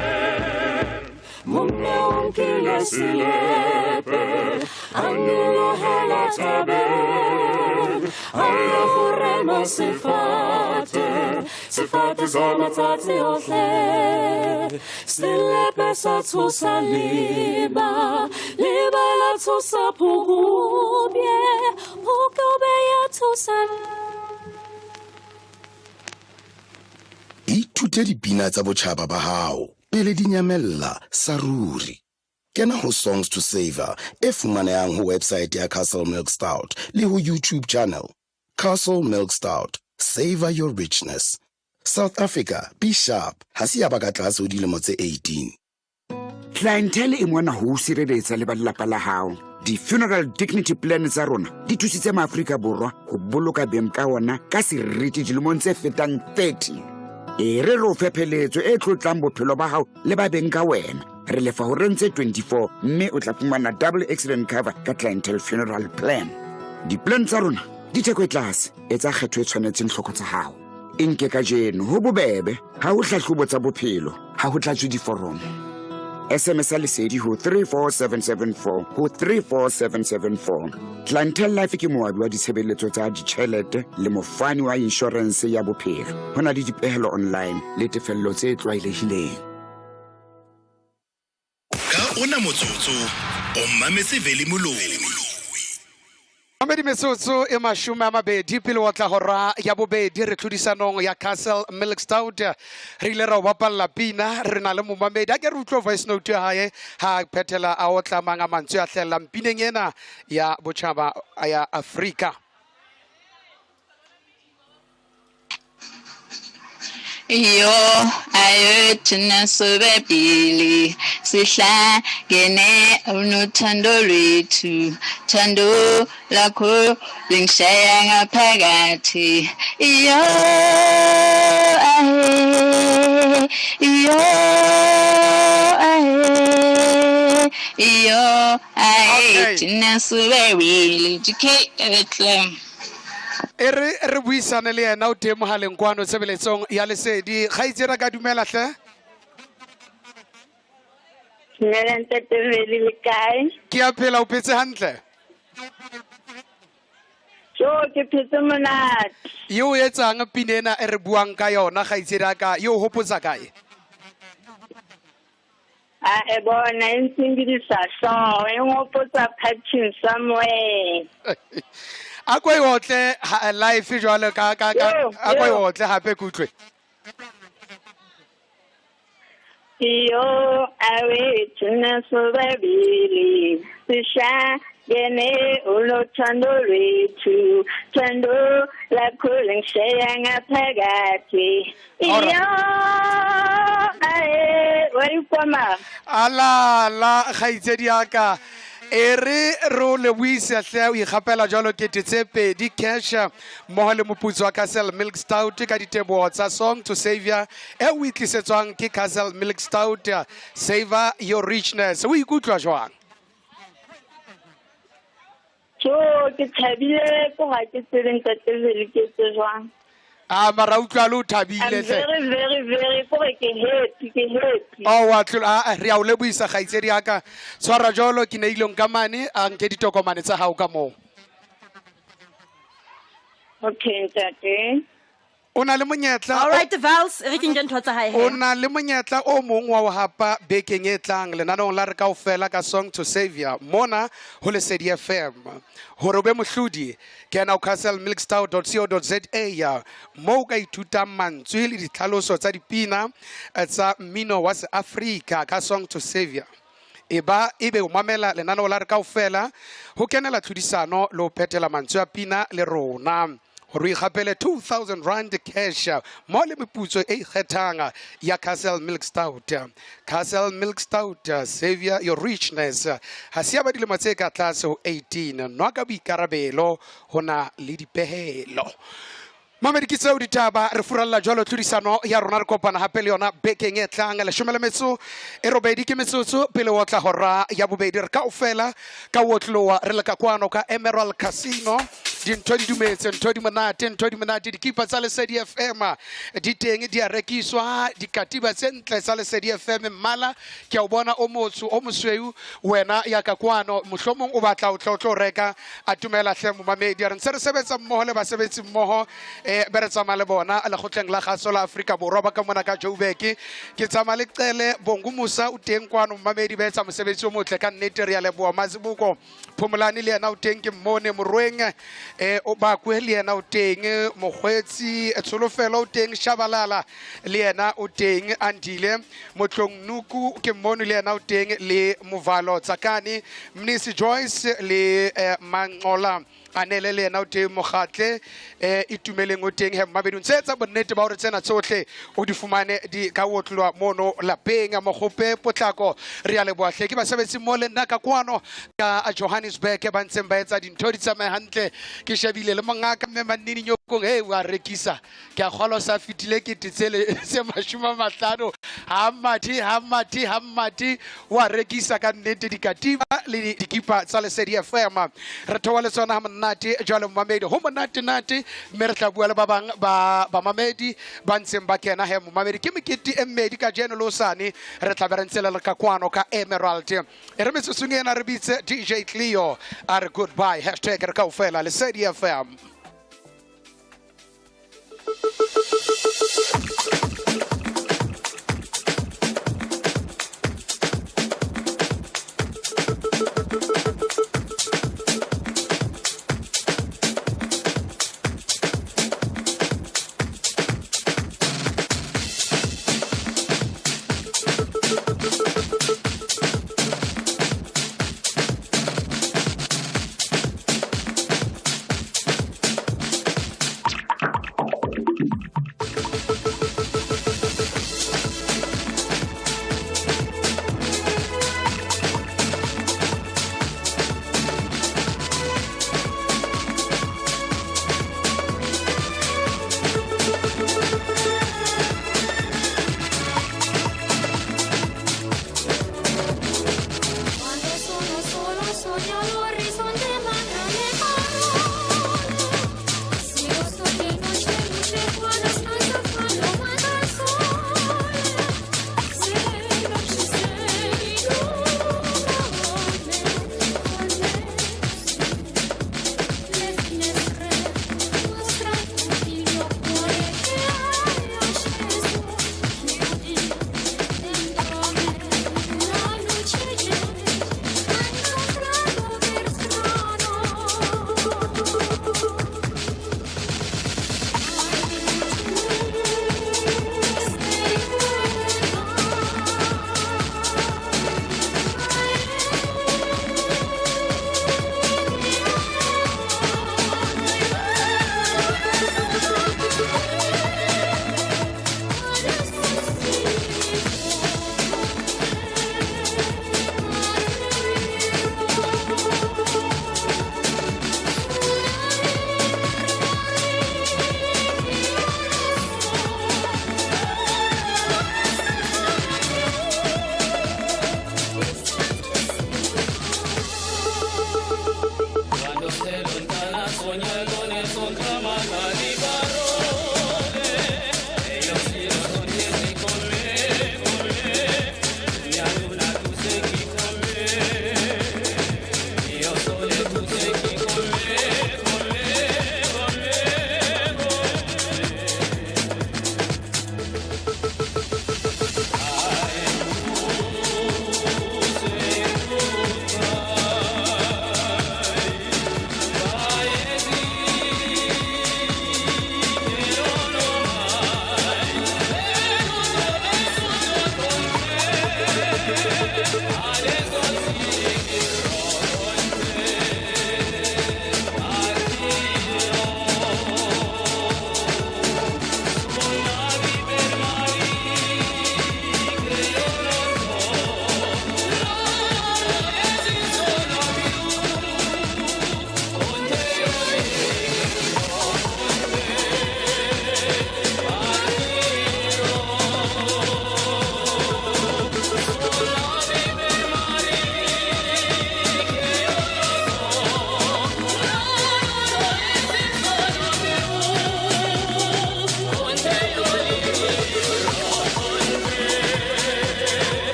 Monna o nkile selepe a nyolohela thabeng a ya ho rema sefate sefate sa matsatsi ohle. Selepe sa tshosa leba, leba la tshosa phokobye, phokobye ya tshosa. Ithute dipina tsa botjhaba ba hao pele di nyamella sa ruri. Kena ho Songs to Savor e fumanehang ho website ya Castle Milk Stout le ho YouTube channel. Castle Milk Stout, savor your richness. South Africa, be sharp. Ha se ya ba ka tlase ho dilemo tse 18. Clientele e mona ho o sireletsa le ba lelapa la hao. Di-funeral dignity plan tsa rona di thusitse maAfrika Borwa ho boloka beng ka ona ka seriti dilemong tse fetang 30. E re re o fe pheletso e tlotlang bophelo ba hao le ba beng ka wena. Re lefa horeng tse 24 mme o tla fumana double accident cover ka Clientele funeral plan. Di-plan tsa rona di theko e tlase, etsa kgetho e tshwanetseng tlhoko tsa hao. E nke kajeno ho bobebe, ha ho hlahlobo tsa bophelo, ha ho tlatswe diforomo. SMS ya Lesedi ho 34774 ho 34774. Clientele Life ke moabi wa ditshebeletso tsa ditjhelete le mofani wa inshorense ya bophelo. Ho na le dipehelo online le tefello tse tlwaelehileng. Ka ona motsotso o mametse Veli Moloi. Mamedi metsotso e 20 pele wa tla hora ya bobedi re tlhodisanong ya Castle Milk Stout. Re ile ra o bapalla pina, re na le momamedi. A ke re utlwe voice note ya hae ha phethela a otla mang a mantswe a hlahellang pineng ena ya botjhaba ya Afrika. Yo ayothina sobabili sihlangene unothando lwethu, thando lakho lingishaya ngaphakathi. Yo ahe, yo ahe, yo ayothina sobabili. GK Betlehem. E re re buisane le yena o teng mohaleng kwano tshebeletsong ya Lesedi. Kgaitse ra ka dumela hle. Dumela ntate Veli, le kae? Ke a phela, o phetse hantle? Jo, ke phetse monate. Ye o etsang pina ena e re buang ka yona kgaitsedi ya ka, ye o hopotsa kae? A e bona e ntsingidisa hlooho, e nhopotsa partying somewhere. A ko e otle life jwalo ka ka ka Yo, a ko e yo. otle hape ke utlwe. Yo awethu sobabili sihlangene unothando lwethu, thando lakho lingisheya ngaphakathi. All right. Yo ae wa ikwama. Ala la kgaitsedi ya ka. E re re o lebohise hle, o ikgapela jwalo 2000 cash mmoho le moputso wa Castle Milk Stout ka diteboho tsa Song to Savior e o e tlisetswang ke Castle Milk Stout. Savor your richness. O ikutlwa jwang? Jo, ke thabile ko ga ke tsebe ntate Veli ke etse jwang. A mara utlwa le o thabile I'm hle. very, very, very, kore ke happy, ke happy. Oh, wa tlola, a, re a o lebohisa kgaitsedi ya ka. Tshwara jwalo ke neileng ka mane, a nke ditokomane tsa hao ka moo. Okay, ntate. O na le monyetla All right, Vals, re ke nke ntho tsa hae he. O na le monyetla o mong wa ho hapa bekeng e tlang lenaneong la re kaofela ka Song to Savior mona ho Lesedi FM. Hore o be mohlodi, kena ho castlemilkstout.co.za ya moo o ka ithutang mantswe le ditlhaloso tsa dipina tsa mmino wa seAfrika ka Song to Savior. E ba ebe o mamela lenaneo la re kaofela ho kenela tlhodisano le ho phethela mantswe a pina le rona. Hore o ikgapele 2000 rand cash mo le meputso e ikgethang ya Castle Milk Stout. Castle Milk Stout, Savior your richness. Ha se ya ba dilemo tse ka tlase ho 18, nwa ka boikarabelo ho na le dipehelo. Mamedi ke tseo ditaba re furalla jwalo tlhodisano ya rona re kopana hape le yona bekeng e tlang 18 ke metsotso pele o tla hora ya bobedi. Re kaofela ka otloa re le ka kwano ka Emerald Casino. Dintho di dumetse, ntho di monate, ntho di monate. Dikipa tsa Lesedi FM di teng, di a rekiswa. Dikatiba tse ntle tsa Lesedi FM, mmala ke a o bona o motsho o mosweu, wena ya ka kwano mohlomong o batla o tla o tlo reka. Atumela hle momamedi, re ntse re sebetsa mmoho le basebetsi mmoho be re tsamaya le bona lekgotleng la kgaso la Afrika Borwa ba ka mona ka Joburg. Ke tsamaya le Cele Bongu Musa o teng kwano momamedi, ba etsa mosebetsi o motle ka nnete, re a leboha. Mazibuko Phomolane le yena o teng, ke mmone Morweng, o Bakwe le yena o teng, Mokgweetsi Tsholofelo o teng, Shabalala le yena o teng, Andile Motlong Nuku ke mmone le yena o teng, le Movalo Tsakane, Mnisi Joyce le Manqola Anele le yena o teng, Mokgatle Itumeleng o teng. He mmabedi, o ntse etsa bonnete ba hore tsena tsohle o di fumane di ka otlwa mono lapeng. Mokgope Potlako, re a leboha hle. Ke basebetsi mo le nna ka kwano ka Johannesburg ba ntseng ba etsa dintho di tsamaye hantle. Ke shebile le mongaka mme Mannini Nyokong, he wa rekisa, ke a kgolwa sa fetile kete tsele tse 50. Ha mathe, ha mathe, ha mathe, wa rekisa ka nnete dikatiba le dikipa tsa Lesedi FM. Re theoha le tsona ha monate jwale momamedi, ho monate nate, mme re tla bua le ba bang ba bamamedi ba ntseng ba kena. He momamedi, ke mekete e mmedi kajeno le hosane, re tla be re ntse le le ka kwano ka Emerald. E re metsotsong ena re bitse DJ Cleo a re goodbye, hashtag re kaofela Lesedi FM.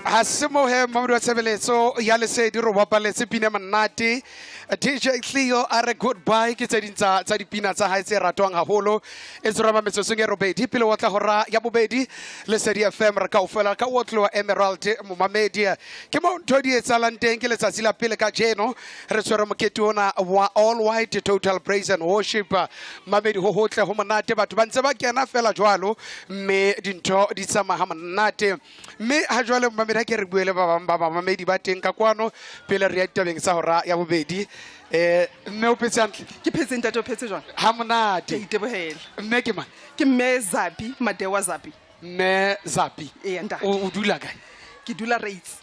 Ha se mohe mamedi wa tshebeletso ya lesedi re bapaletse pina monate. DJ Cleo a re goodbye, ke tse ding tsa dipina tsa hae tse ratwang haholo. E tshwarwa metsotsong e robedi pele wa tla hora ya bobedi. Lesedi FM re kaofela ka otlo Emerald momamedi. Ke mo ntho di etsahalang teng, ke letsatsi la pele ka jeno re tshwere mokete ona wa All White Total Praise and Worship. Mamedi ho hotle ho monate, batho ba ntse ba kena fela jwalo mme dintho di tsamaya ha monate. Mme ha jwale mamedi ha ke re bue le ba bang ba bamamedi ba teng ka kwano pele re ya ditabeng tsa hora ya bobedi. Mme o phetse hantle? Ke phetse ntate, o phetse jwang? Ha monate. Ke itebohela. Mme ke mang? Ke mme Zapi, Madewa Zapi. Mme Zapi. Ee, ntate. O dula kae? Ke dula Reitz.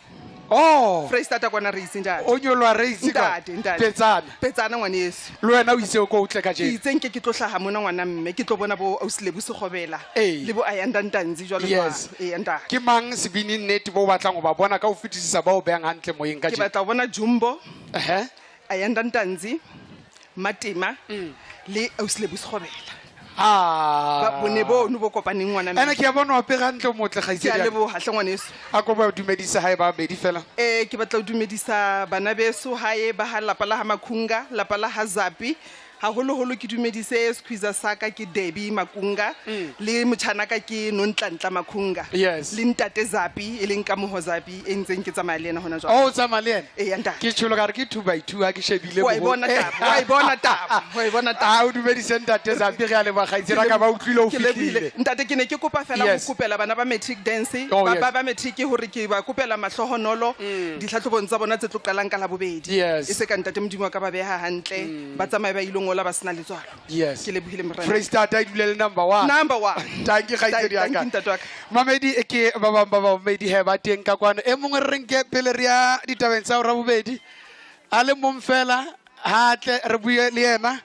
Oh. Freistata kwana Reitz ntate. O nyolwa Reitz kwa? Ntate, ntate. Petsana. Petsana ngwaneso. Le wena o itse o ko utle ka jeno? Ke itse nke ke tlo hlaha mona ngwana mme, ke tlo bona bo ausi Lebo Sekgobela. Ee. Le bo Ayanda Ntanzi jwalo jwalo. Yes. Ee, ntate. Ke mang sebini nnete bo o batlang ho ba bona ka ho fetisisa ba o behang hantle moyeng ka Ke jeno? batla ho bona Jumbo. Ehe. Ayanda Ntanzi, Matema, le ausi Lebo Sekgobela. Ah. Ba bone bono bo kopaneng ngwana mme. Ene ke a bona o apere hantle o motle, kgaitsedi Ke a ya ka. leboha hle ngwaneso. A kopa o dumedisa hae ba babedi fela. Ke batla ho dumedisa bana beso hae ba ha lapa la ha Makhunga, lapa la ha Zapi. Haholoholo ke dumedise squeezer sa ka ke Debbie Makunga, le motjhana ka ke Nontlantla Makhunga. Yes. Le ntate Zapi e leng Kamoho Zapi e ntseng ke tsamaya le yena hona jwale. Oh, o tsamaya le yena? Ee, ntate. Ke tsholo ka re ke 2 by 2 ha ke shebile Wa e boholo. bona taba, wa e bona taba, wa e bona taba. Ah, o dumedise ntate Zapi, re a leboha kgaitsedi ya ka, ba utlwile o Ke lebohile. fihlile. Ntate, ke ne ke kopa fela ho Yes. kopela bana ba matric dance, Oh, yes. ba matric hore ke ba kopela mahlohonolo ditlhatlhobong tsa bona tse tlo qalang ka Labobedi. Yes. E se ka ntate Modimo wa ka ba beha hantle, ba tsamaye ba ilo ngola ba sena letswalo. Yes. Ke lebohile morena. Freistata e dule le number 1. Number 1. Thank you, kgaitsedi ya ka. Thank you, ntate wa ka. Mamedi e ke ba bang ba bamamedi he ba teng ka kwano. E mongwe re nke pele re ya ditabeng tsa hora bobedi. A le mong fela ha tle re bue le yena.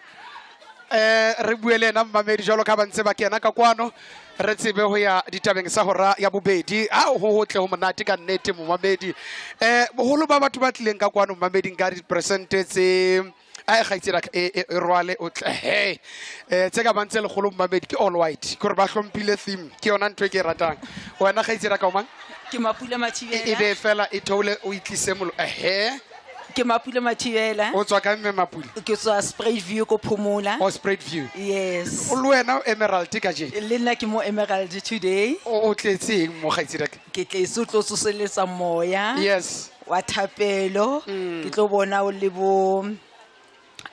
Re bue le yena mmamedi jwalo ka ba ntse ba kena ka kwano. Re tsebe ho ya ditabeng tsa hora ya bobedi. Ha ho hotle ho monate ka nnete momamedi. Boholo ba batho ba tlileng ka kwano mmamedi nka di-percent tse a kgaitsedi ya ka, e rwale o tle, he. Tse ka bang tse lekgolo mmamedi ke all white, ke hore ba hlomphile theme, ke yona ntho e ke e ratang. Wena kgaitsedi ya ka o mang? Ke Mapula Mathibela. E be fela e theole o itlise molo. Ehe. Ke Mapula Mathibela. O tswa kae mme Mapula? Ke tswa Spruit View ko Phomola. O Spruit View. Yes. O le wena o Emerald ka jeno? Le nna ke mo Emerald today. O tletse eng mo kgaitsedi ya ka? Ke tletse o tlo tsoseletsa moya. Yes. Wa thapelo. Ke tlo bona o le bo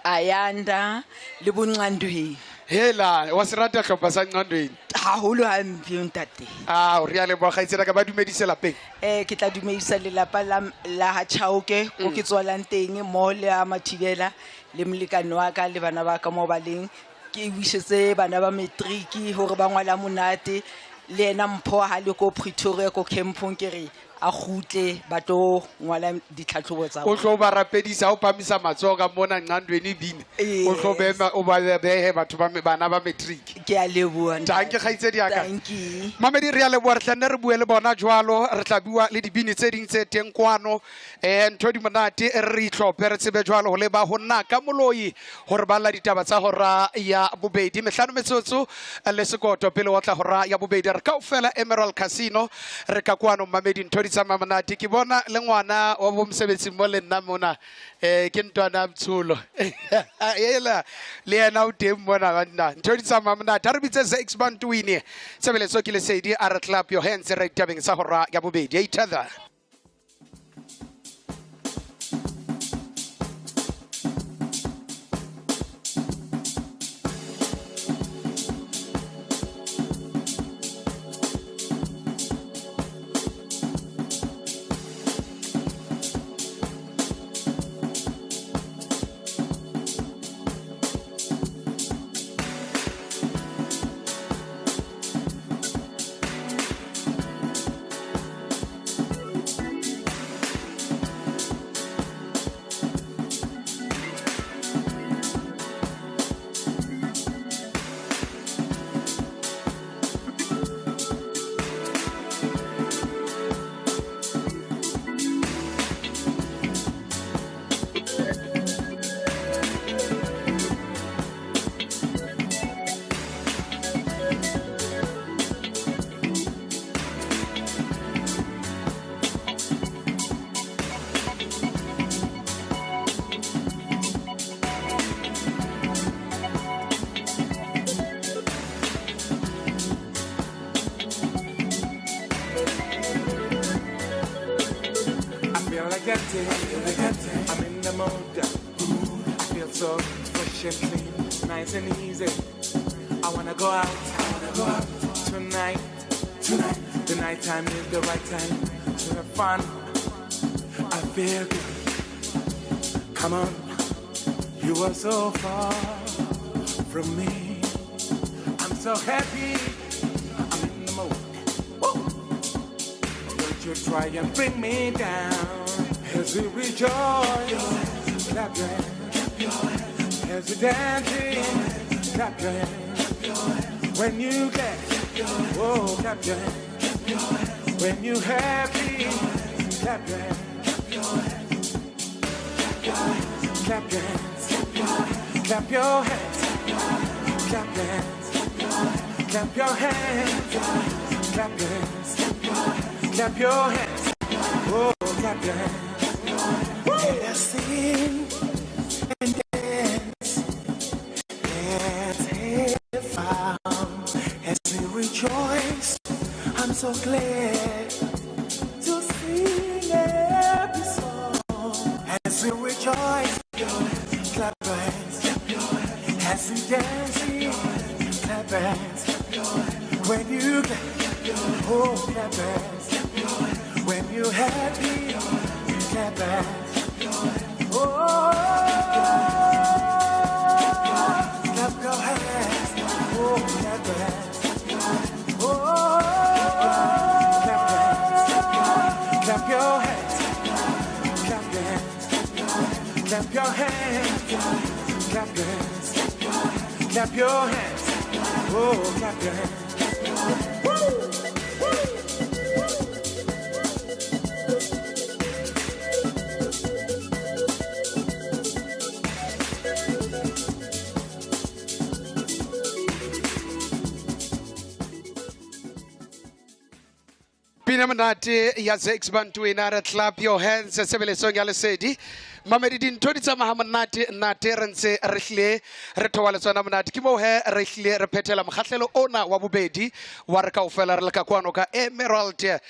Ayanda le bo Nqandweni. Hela, wa se rata hlopha sa Nqandweni? Haholo hampe ntate. Ah, o re a leboha kgaitsedi ya ka, ba dumedise lapeng. Ke tla dumedisa lelapa la ha Chauke, ko ke tswalang teng, mo le ha Mathibela, le molekane wa ka le bana ba ka mo ba leng. Ke wisetse bana ba matric hore ba ngwala monate. Le yena Mpho ha le ko Pretoria ko campong, ke re a kgutle ba tlo ngwala ditlhatlhobo tsa O tlo ba rapedisa o phamisa matsoho ka mona nqandweni bine. O tlo bema o ba behe batho ba bana ba matric. Ke a leboha. Dankie kgaitsedi ya ka. Dankie. Mamedi re a leboha, re tla nne re bue le bona jwalo, re tla bua le dibini tse ding tse teng kwano. Ntho di monate re itlhophe re tsebe jwalo ho leba ho nna ka moloi hore ba lla ditaba tsa hora ya bobedi. Mehlano metsotso le sekoto pele wa tla hora ya bobedi. Re kaofela Emerald Casino re ka kwano mamedi ntho di tsamaya monate. Ke bona le ngwana wa bo mosebetsi mo le nna mona, ke ntwana Mtsholo. Ela le yena o teng mona banna. Ntho di tsamaya monate. Ha re bitse Zakes Bantwini. Tshebeletso ke Lesedi, a re clap your hands re ditabeng tsa hora ya bobedi. Each other. I'm in the mood. I feel so fresh and clean, nice and easy. I wanna go out, I wanna go out tonight, tonight. The night time is the right time to have fun. I feel good. Come on, you are so far from me. I'm so happy. I'm in the mood. Woo! Don't you try and bring me down. As we rejoice, clap your hands. As we dancing, clap your hands. When you get, oh, clap your hands. When you happy, clap your hands. Clap your hands. Clap your hands. Clap your hands. Clap your hands. Clap your hands. Clap your hands. Oh, clap your hands. Let us sing and dance. Let's have fun as we rejoice. I'm so glad to sing every song as we rejoice. Clap your hands as we dance. Clap your hands when you clap. Oh, clap your hands when you happy. Clap your hands. Oh, clap your hands. Oh, clap your hands. Oh, clap your hands. Clap your hands. Clap your hands. Clap your hands. Clap your hands. Clap your hands. Oh, clap your hands. Woo! Pina monate ya Zakes Bantwini a re clap your hands tshebeletsong ya Lesedi. Mamedi dintho di tsamaya monate nate re ntse re hlile re thoba le tsona monate. Ke moo he re hlile re phethela mokgahlelo ona wa bobedi wa re kaofela re le ka kwano ka Emerald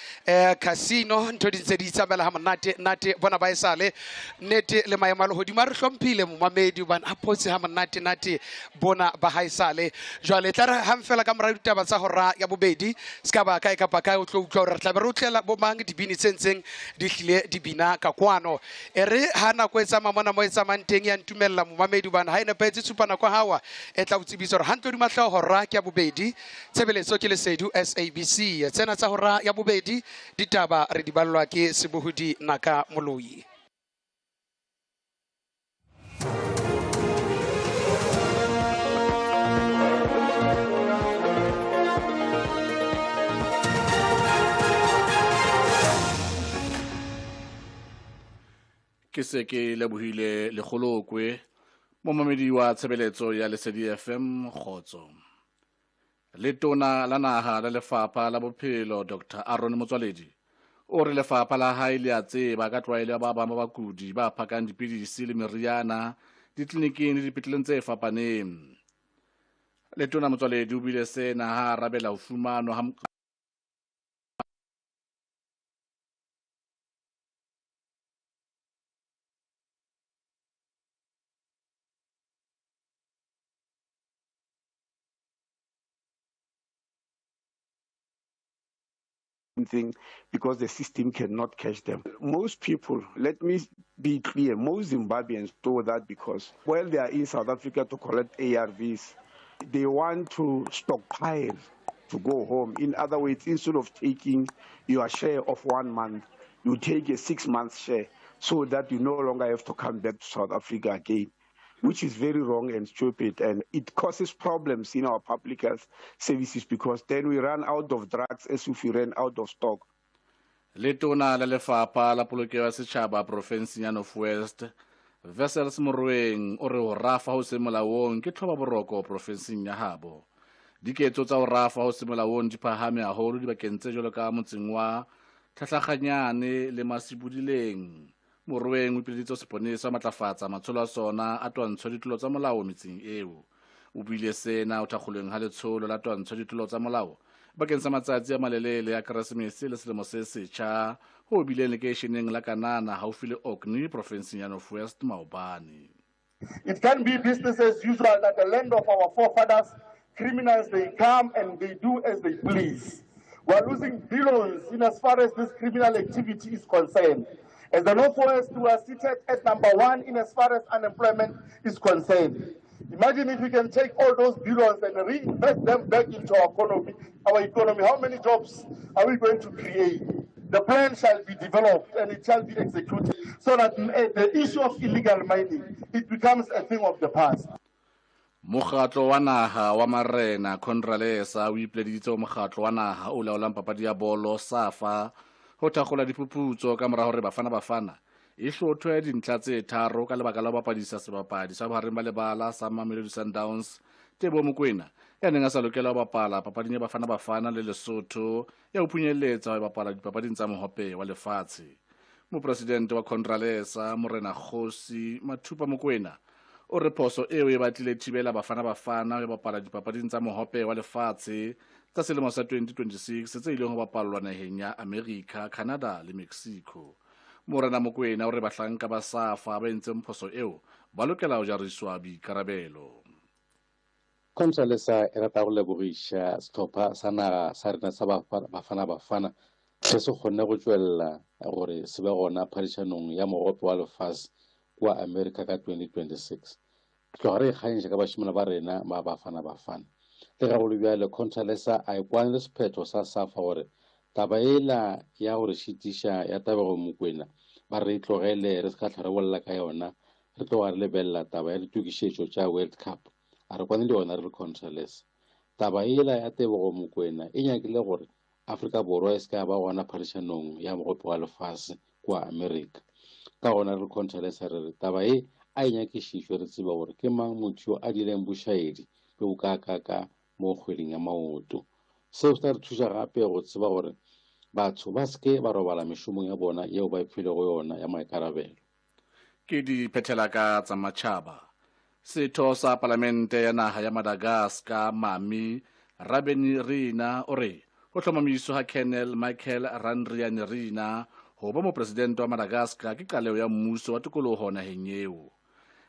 Casino. Ntho di ntse di tsamaela ha monate nate bona ba esale nnete le maemo a lehodimo a re hlomphile momamedi hobane a photse ha monate nate bona ba haesale. Jwale tla re hang fela ka mora ditaba tsa hora ya bobedi se ka ba kae kapa kae o tlo utlwa hore re tla be re utlela bo mang dibini tse ntseng di hlile di bina ka kwano. E re ha nako e tsamaya mona mo e tsamayang teng ya ntumella momamedi hobane ha e nepahetse tshupa nako hawa e tla o tsebisa hore hantle hodima hlooho hora ke ya bobedi. Tshebeletso ke Lesedi SABC. Tsena tsa hora ya bobedi ditaba re di ballwa ke sebohodi Naka Moloi. Ke se ke lebohile lekgolokwe momamedi wa tshebeletso ya Lesedi FM kgotso. Letona la naha la lefapha la bophelo Dr. Aaron Motsoaledi o re lefapha la hae le a tseba ka tlwaelo ya ba bang ba bakudi ba phakang dipidisi le meriana ditleliniking le dipetleleng tse fapaneng. Letona Motsoaledi o buile sena ha a arabela ho fumanwa ha thing because the system cannot catch them. Most people, let me be clear, most Zimbabweans do that because while they are in South Africa to collect ARVs, they want to stockpile to go home. In other words, instead of taking your share of 1 month, you take a 6-month share so that you no longer have to come back to South Africa again, which is very wrong and stupid. And it causes problems in our public health services because then we run out of drugs as if we ran out of stock. Letona la lefapha la polokelo ya setjhaba profenseng ya North West, Wessels Moroeng, o re ho rafa ho se molaong ke tlhobaboroko profenseng ya habo. Diketso tsa ho rafa ho se molaong di phahame haholo dibakeng tse jwalo ka motseng wa Tlhatlhaganyane le Masibudileng. Moroeng o ipileditse seponesa matlafatsa matsholo a sona a twantsho ditlolo tsa molao metseng eo. O buile sena o thakgolweng ha letsholo la twantsho ditlolo tsa molao bakeng sa matsatsi a malelele a Keresemese le selemo se setjha ho bileng lekeisheneng la Kanana haufi le Orkney profenseng ya North West maobane. It can be business as usual that the land of our forefathers, criminals, they come and they do as they please. We are losing billions in as far as this criminal activity is concerned. As the Northwest, we are seated at number 1 in as far as unemployment is concerned. Imagine if we can take all those billions and reinvest them back into our economy. How many jobs are we going to create? The plan shall be developed and it shall be executed so that the issue of illegal mining, it becomes a thing of the past. Mokgatlo wa naha wa marena Contralesa o ipileditse mokgatlo wa naha o laolang papadi ya bolo SAFA ho thakgola diphuputso ka mora hore Bafana Bafana e hlothwe dintlha tse 3 ka lebaka la ho bapadisa sebapadi sa bohareng ba lebala sa Mamelodi Sundowns Teboho Mokoena ya neng a sa lokela ho bapala papading ya Bafana Bafana le Lesotho ya ho phunyeletsa ho bapala dipapading tsa mohope wa lefatshe. Mopresidente wa Contralesa Morena Kgosi Mathupa Mokoena o re phoso eo e batlile thibela Bafana Bafana ho bapala dipapading tsa mohope wa lefatshe tsa selemo sa 2026 tse ileng ho bapallwa naheng ya America, Canada le Mexico. Morena Mokoena o re bahlanka ba SAFA ba entseng phoso eo ba lokela ho jariswa boikarabelo. Contralesa e rata go lebogiša sehlopha sa naga sa rena sa Bafana Bafana se se kgonne go tšwelela gore se be gona phadišanong ya mogope wa lefase kua America ka 2026. Tloga re ikgantšha ka bašemane ba rena ba Bafana Bafana. Le ga go le bjale, Contralesa a e kwane le sephetho sa SAFA gore taba ela ya gore šitiša ya Teboho Mokoena ba re tlogele re se ka hlwa re bolela ka yona, re tloga re lebelela taba ya ditokišetšo tša World Cup. A re kwane le yona re le Contralesa. Taba ela ya Teboho Mokoena e nyakile gore Afrika Borwa e se ka ba gona phadišanong ya mogope wa lefase kua America. Ka gona re le Contralesa re re taba e a e nyakišišwe re tseba gore ke mang motho yo a dileng bošaedi bjo bo kaakaka mo kgweding ya maoto. Seo se tla re thuša gape go tseba gore batho ba seke ba robala mešomong ya bona yeo ba iphilego yona ya maikarabelo. Ke di phethela ka tsa matjhaba. Setho sa palamente ya naha ya Madagascar Mami Rabenirina o re ho hlomamiswa ha Colonel Michael Randrianirina ho ba mopresidente wa Madagascar ke qaleho ya mmuso wa tokoloho naheng eo.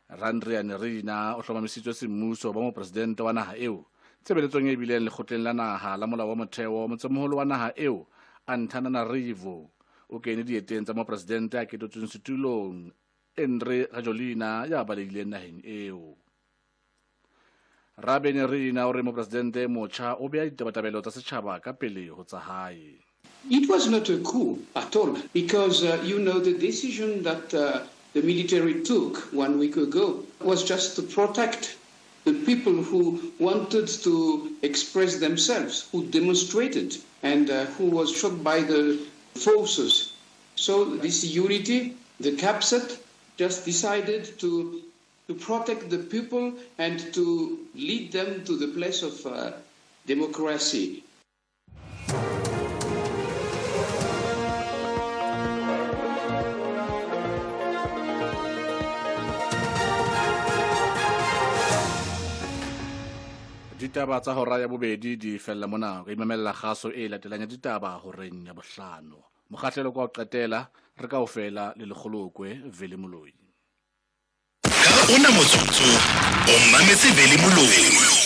Randrianirina o hlomamisitswe semmuso ba mopresidente wa naha eo tshebeletsong e bileng lekgotleng la naha la molao wa motheo motsemoholo wa naha eo Antananarivo. O kene dieteng tsa mopresidente a ketetsweng setulong Andry Rajoelina ya balehileng naheng eo. Rabenirina o re mopresidente motjha o beha ditabatabelo tsa setjhaba ka pele ho tsa hae. It was not a coup at all, because the decision that the military took 1 week ago was just to protect the people who wanted to express themselves, who demonstrated, and who was shot by the forces. So this unity, the CAPSAT, just decided to protect the people and to lead them to the place of democracy. Ditaba tsa hora ya bobedi di fella mona. Re imamella kgaso e latelang ya ditaba horeng ya bohlano. Mokgahlelo kwa ho qetela re kaofela le Lekgolokwe Vele Moloi. Ka ona motsotso o mametse Vele Moloi.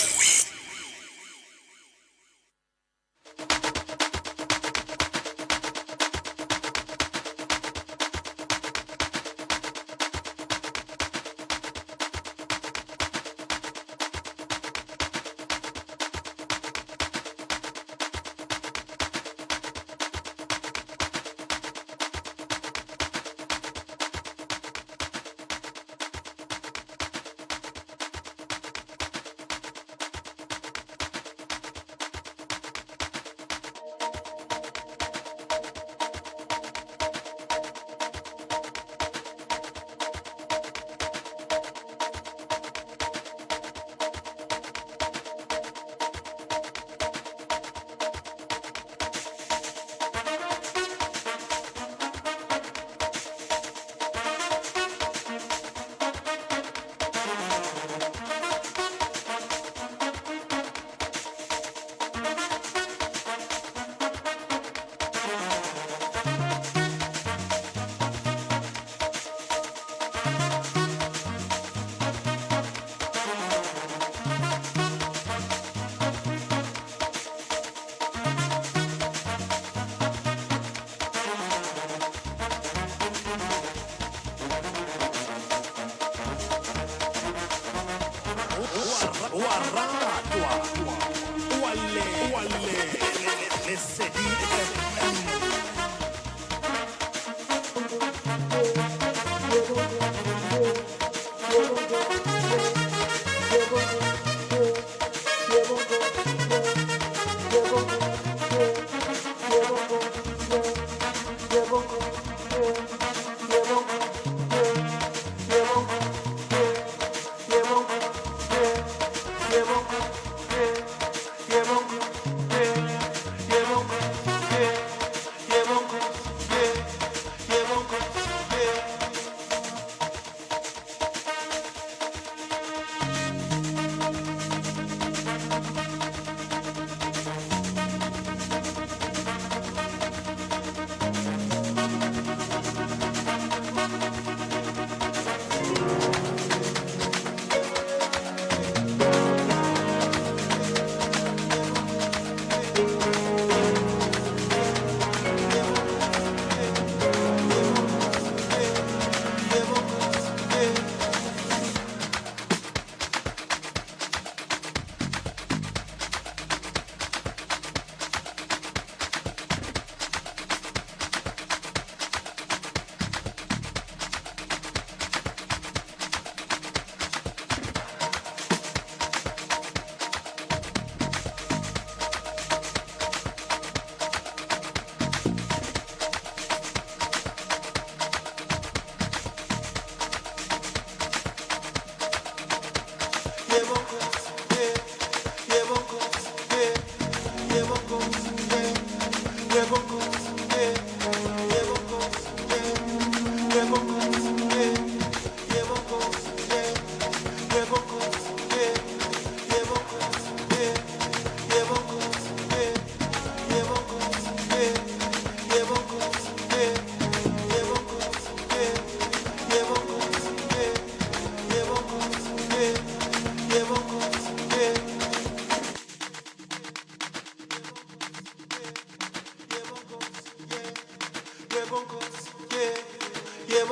Yeah,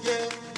yeah, yeah.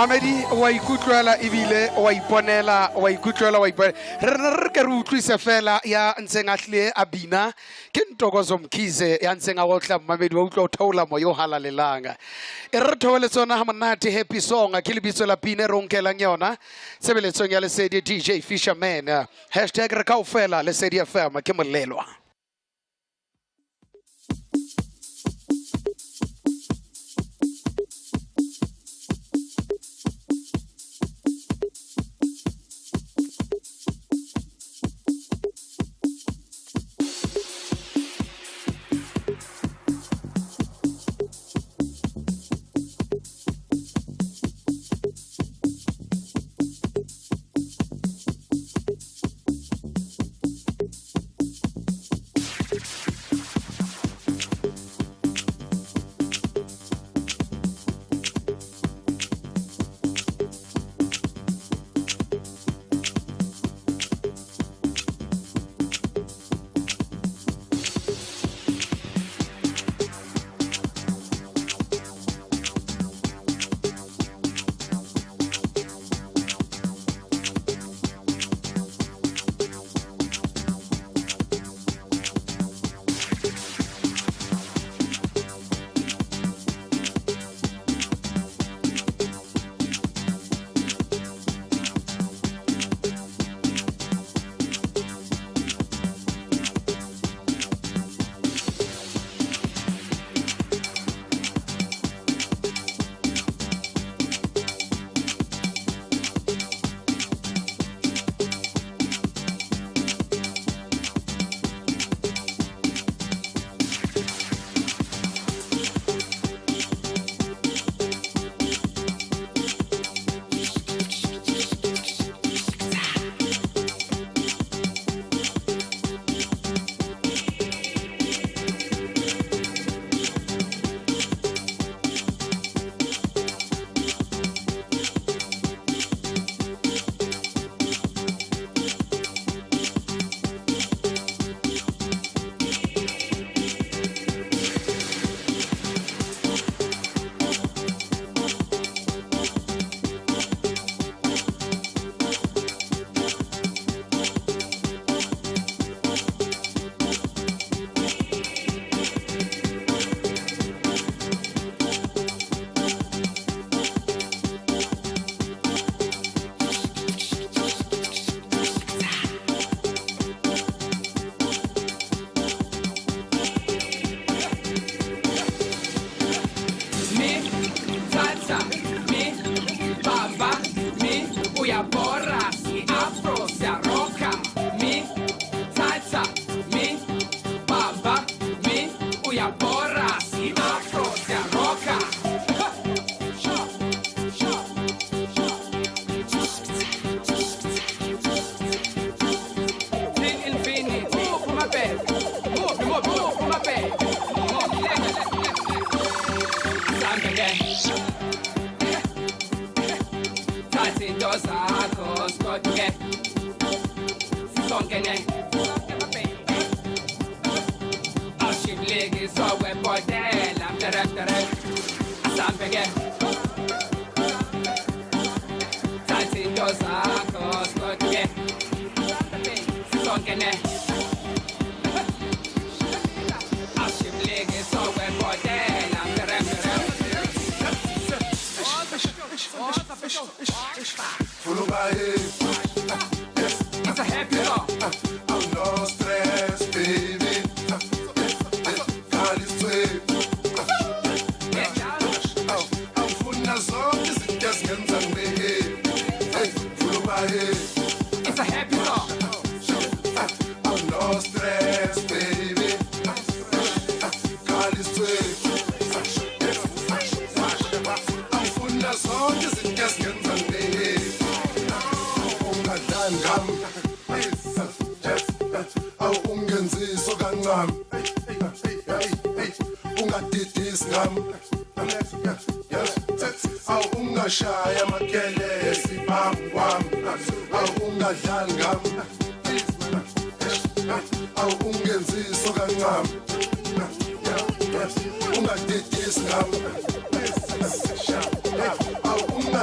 Mamedi wa ikutlwela ebile wa iponela wa ikutlwela wa iponela re ne re ke re utlwise fela ya ntseng a hlile a bina ke Ntokozo Mkhize ya ntseng a otla Mamedi wa utlwa o theola moya o halalelang e re theole tsona ha monate happy song ke lebitso la pina e re o nkelang yona tshebeletsong ya Lesedi DJ Fisherman hashtag re kaofela Lesedi FM ke molelwa.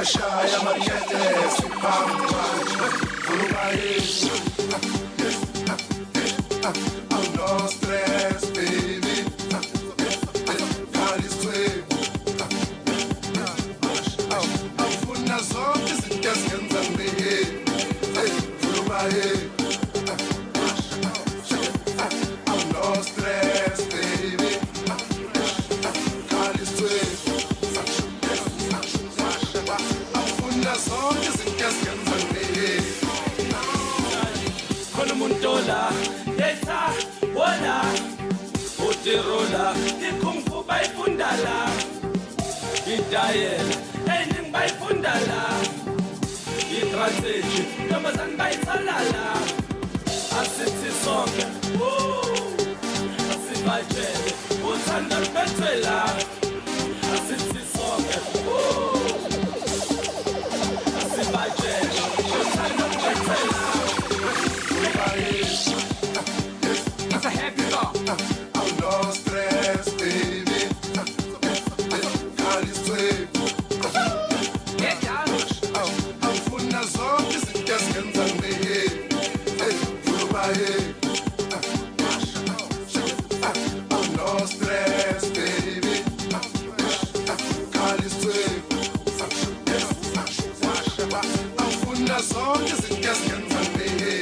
Shaya makete siphambi I'm no stress, baby. Awufuna zonke izinto ezingenza ngibe I'm no stress, baby. Awufuna zonke izinto ezingenza ngibe Khona umuntu la letha wona utirola ikung fu bayifunda la idayela eningi bayifunda la istrategy ntombazane bayithala la asithi sonke asibatshele uthando luphethe la asithi sonke asibatshele uthando luphethe la. It's a happy song. I'm no stress, baby. Awufuna zonke izinto ezingenza ngibe I'm no stress, baby. Awufuna zonke izinto ezingenza ngibe.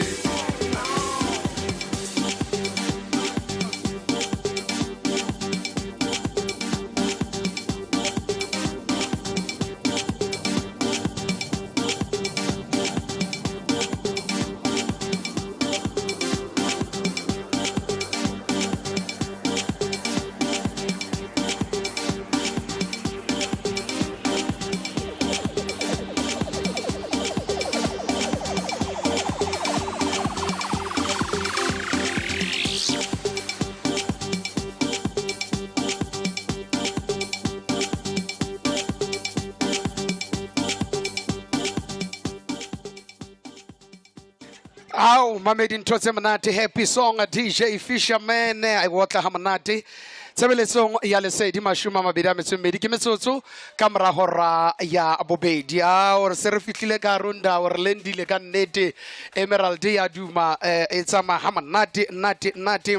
Au mamedi ntho tse monate happy song DJ Fisherman a otla ha monate tshebeletsong ya Lesedi 22 ke metsotso ka mora hora ya bobedi. A re se re fihlile ka runda re lendile ka nnete Emerald ya duma e tsamaya ha monate nate nate.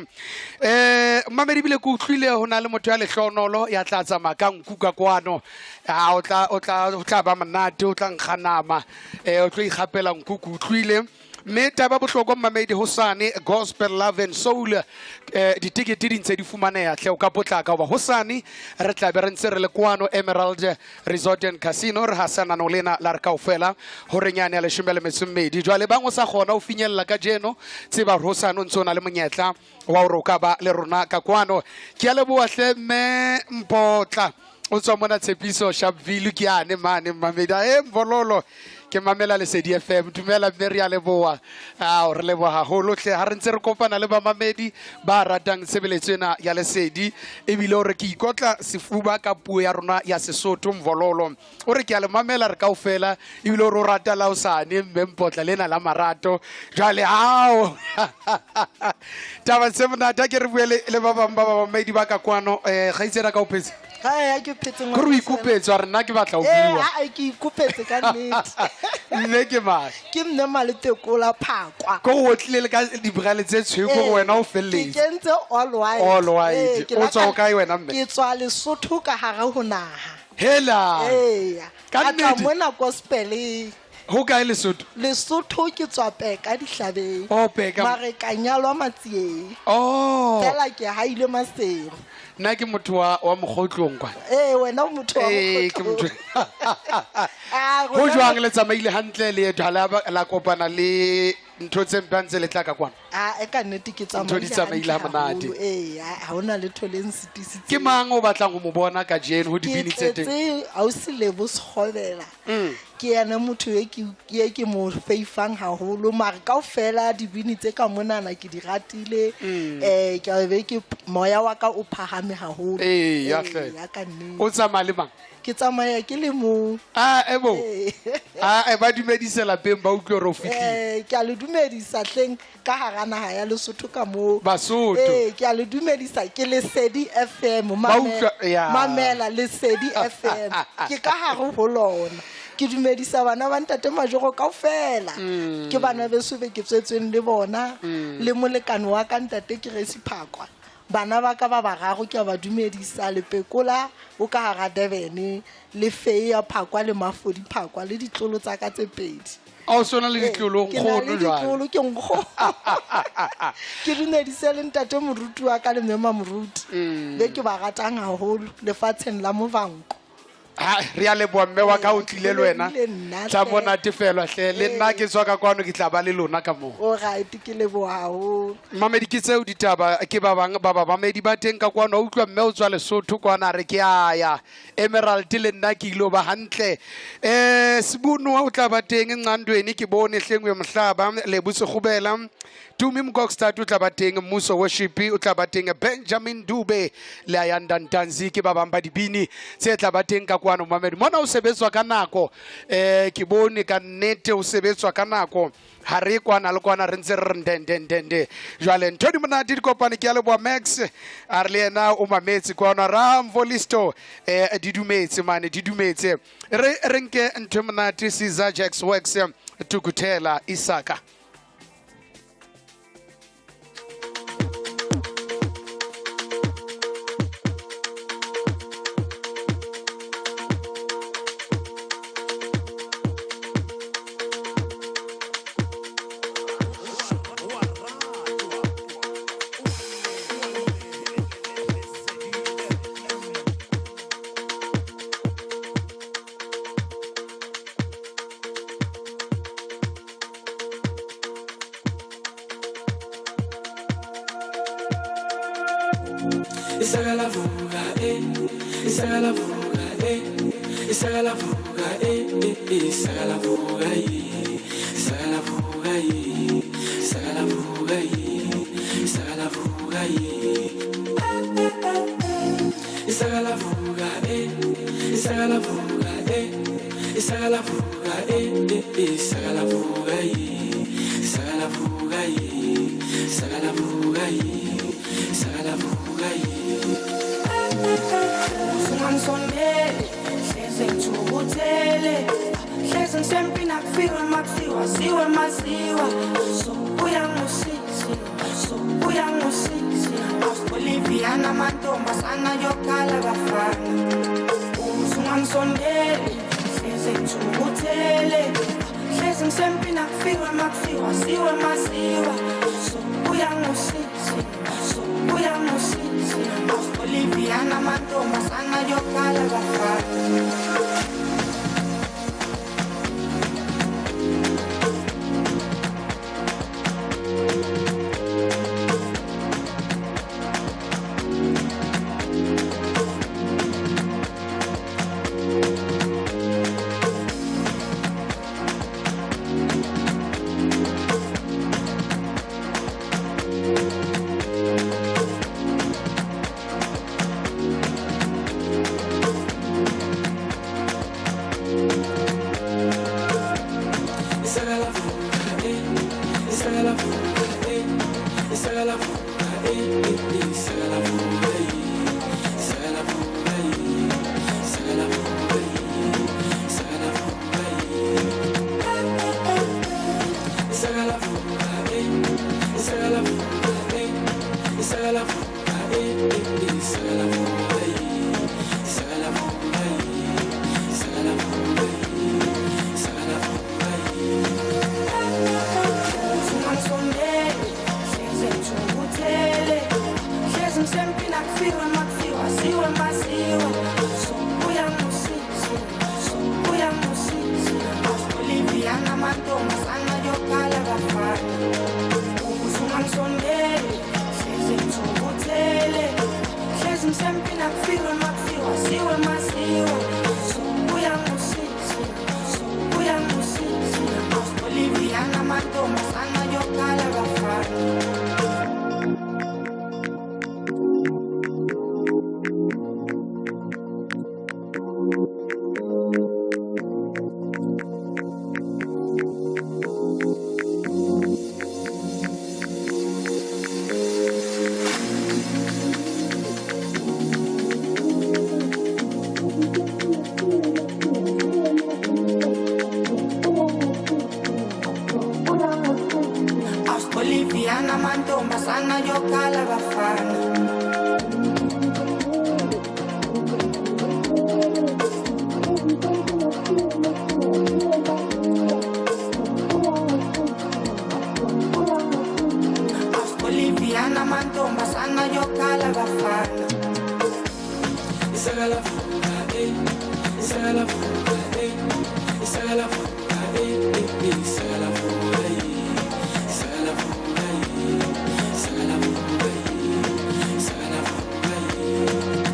Mamedi bile ke utlwile ho na le motho ya lehlonolo ya tla tsamaya ka nku ka kwano. A o tla ba monate o tla nkga nama o tlo ikgapela nku ke utlwile. Mme taba bohlokwa mamedi hosane Gospel Love and Soul ditikete di ntse di fumaneha hle o ka potlaka hoba hosane re tla be re ntse re le kwano Emerald Resort and Casino re hasana no lena la re kaofela horeng yane ya 12. Jwale bang o sa kgona ho finyella kajeno tseba hore hosane o ntse o na le monyetla wa hore o ka ba le rona ka kwano. Ke a leboha hle mme Mpotla o tswa mona Tshepiso Sharpeville ke yane mane mamedi a Mvololo ke mamela Lesedi FM. Dumela mme re a leboha. Ao re leboha haholo hle ha re ntse re kopana le bamamedi ba ratang tshebeletso ena ya Lesedi ebile o re ke ikotla sefuba ka puo ya rona ya Sesotho Mvololo. O re ke a le mamela re kaofela ebile o re o rata la hosane mme Mpotla lena la marato. Jwale ao taba tse monate ha ke re bue le ba bang ba bamamedi ba ka kwano. Kgaitsedi ka o phetse? Ga ke phetse ngwana. Kore o ikopetse wa re nna ke batla ho bua. A ke ikopetse ka nnete. Mme ke mang? Ke mme Maletekola Phakwa. Ko o tlile le ka dibrale tse tshweu ko wena o felletse. Ke kentse all white. All white. O tswa kae wena mme? Ke tswa Lesotho ka hare ho naha. Hela. Eya. Ka nnete. Mona gospel. Ho kae Lesotho? Lesotho ke tswa Peka dihlabeng. Oh, Peka. Mare ka nyalwa Matsieng. Oh. Fela ke haile Maseru. Nna ke motho wa mokgotlong kwa. Wena o motho wa Ee, ke motho. Ah, Ho jwang le tsamaile hantle leeto ha la kopana le ntho tse mpe ha ntse le tla ka kwana? Ah, e ka nnete ke Ntho di tsamaile ha monate. Ee, ha hona letho le nsitisitseng. Ke mang o batlang ho mo bona kajeno ho dibini tse teng? Ke tletse ausi Lebo Sekgobela. Ke yena motho e ke mo feifang haholo mare kaofela dibini tse ka monana ke di ratile. Ke a be ke moya wa ka o phahame haholo. Ee, ya hle. Ya ka nnete. O tsamaya le mang? Ke tsamaya ke le mong. Ah, ebo. Ah, ba dumedise lapeng ba utlwe hore o fihlile. Ke a le dumedisa hleng ka hara naha ya Lesotho ka moo. Basotho. Ke a le dumedisa ke Lesedi FM. Ba utlwa, ya. Mamela Lesedi FM. Ke ka hare ho lona. Ke dumedisa bana ba ntate Majoro kaofela. Ke bana beso be ke tswetsweng le bona, le molekane wa ka ntate ke Resi Phakwa. Bana ba ka ba bararo ke a ba dumedisa, Lepekola o ka hara Durban, le Fei ya Phakwa le Mafodi Phakwa le ditlolo tsa ka tse pedi. A o sona le ditlolo, Ke na le nkgono jwale? ditlolo, ke nkgono. Ke dumedise le ntate moruti wa ka le mme moruti. Be ke ba ratang haholo lefatsheng la Movanko. Ha, re a leboha mme wa ka o tlile le wena. Le nna Tla hle. mo natefelwa hle. Le nna ke tswa ka kwano ke tla ba le lona ka moo. O right, ke leboha haholo. Mamedi ke tseo ditaba ke ba bang ba bamamedi ba teng ka kwano. Wa utlwa mme o tswa Lesotho kwana, a re ke a ya Emerald le nna ke ilo ba hantle. Sibunu o tla ba teng Nqandweni, ke bone hlengwe mohlaba Lebo Sekgobela. Tumi Mkokstad o tla ba teng, Mmuso Worship o tla ba teng, Benjamin Dube le Ayanda Ntanzi ke ba bang ba dibini tse tla ba teng ka kwano. Mamedi mona o sebetswa ka nako, ke bone ka nnete o sebetswa ka nako, ha re kwana le kwana re ntse re re nde, nde, nde, nde. Jwale ntho di monate di kopane. Ke a leboha Max, a re le yena o mametse kwana Ramvolisto, di dumetse mane, di dumetse. Re nke ntho e monate, Caesar Jacks Works, Tukuthela Isaka. Isakalavuka, eh. Isakalavuka, eh. Isakalavuka, eh, eh, eh. Isakalavuka, eh. Isakalavuka, eh. Isakalavuka, eh. Isakalavuka, eh. Isakalavuka, eh. Isakalavuka, eh. Isakalavuka, eh, eh, eh. Isakalavuka, eh. Isakalavuka, eh. Isakalavuka, eh. Isakalavuka, eh. Ungangisondeli, hleze ngithukuthele, hleze ngisempini akufiwe makuthiwa siwe maziwa. So uyangusisi, so uyangusisi, Boliviana amantombazana yokhala bafana. Ungangisondeli, hleze ngithukuthele, hleze ngisempini akufiwe makuthiwa siwe maziwa. So uyangusisi, so uyangusisi, Boliviana amantombazana yokhala bafana. Boliviana amantombazana yokhala bafana. Boliviana amantombazana yokhala bafana. Isakalavuka, eh, isakalavuka, eh, isakalavuka, eh, eh, isakalavuka, eh, isakalavuka, eh, isakalavuka, eh, isakalavuka, eh,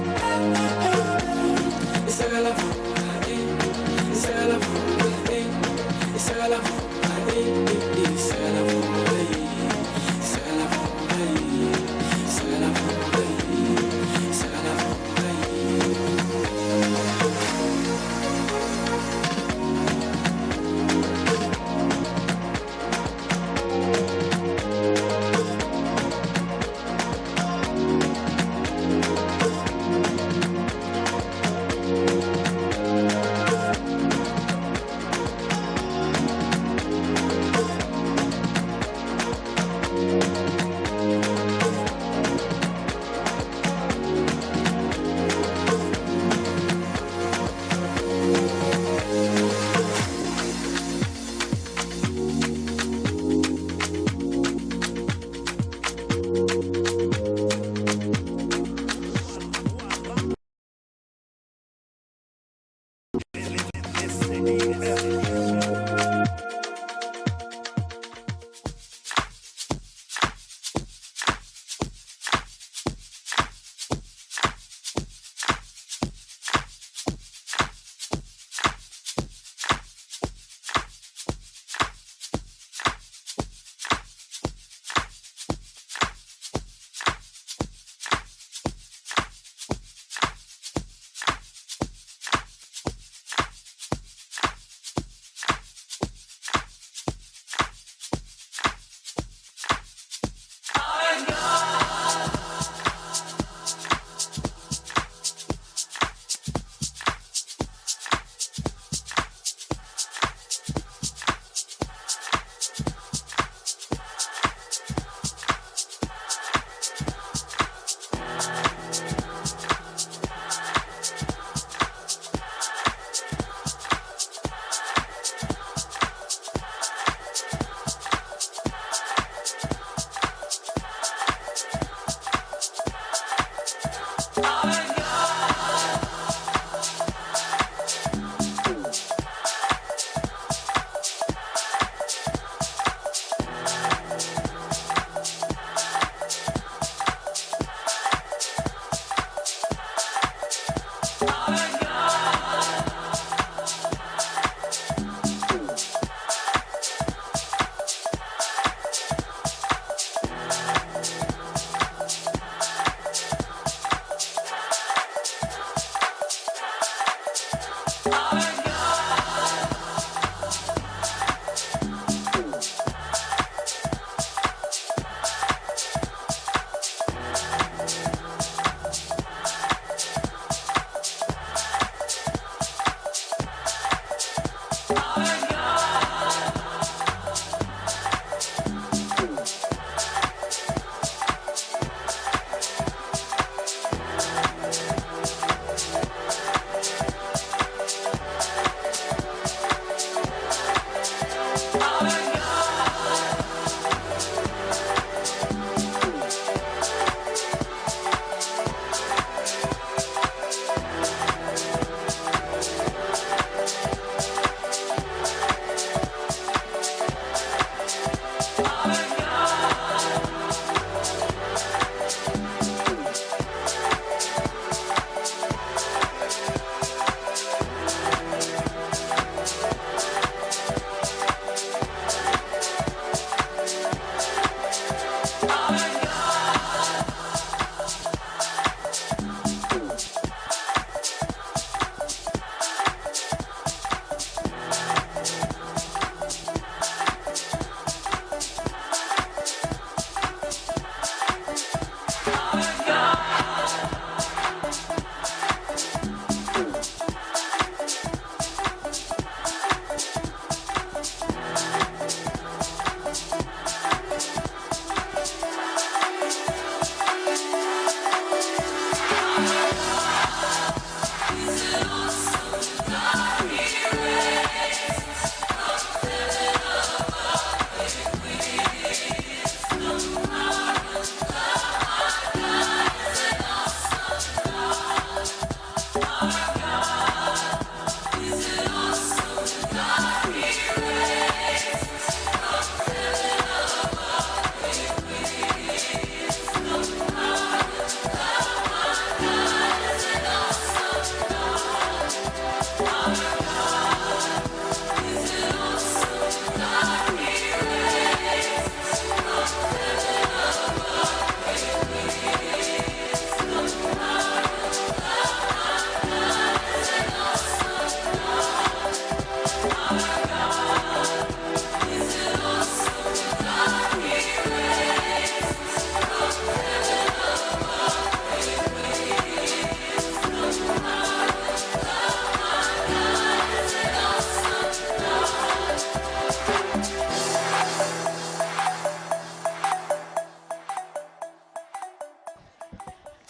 isakalavuka, eh, isakalavuka, eh, isakalavuka, eh, eh, isakalavuka, eh, isakalavuka, eh, isakalavuka, eh, isakalavuka, eh.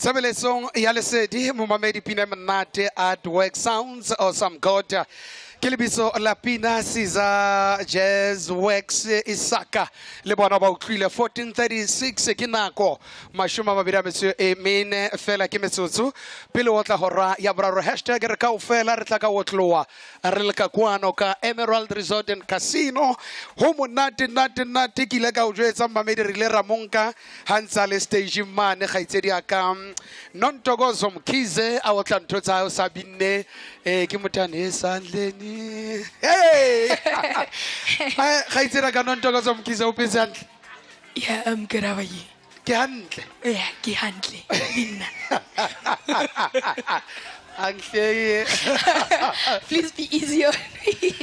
Tshebeletsong ya lesedi momamedi pina e monate at work sounds awesome god ke lebitso la pina Caesar Jazz Works Isaka le bona ba utlwile 14:36 ke nako 24 fela ke metsotso pele o tla hora ya boraro. Hashtag re kaofela re tla ka otloa re le ka kwano ka Emerald Resort and Casino. Ho monate nate nate ke ile ka o jwetsa mmamedi re ile ra monka ha ntse a le stage mane kgaitsedi ya ka Nontokozo Mkhize a otla ntho tsa hae o sa binne ke motho a ne sandleni. Hey! Kgaitsedi ya ka Nontokozo Mkhize o phetse hantle? Yeah, I'm good. How are you? Ke hantle. Yeah, ke hantle. Le nna. Angihleki. Please be easy on me.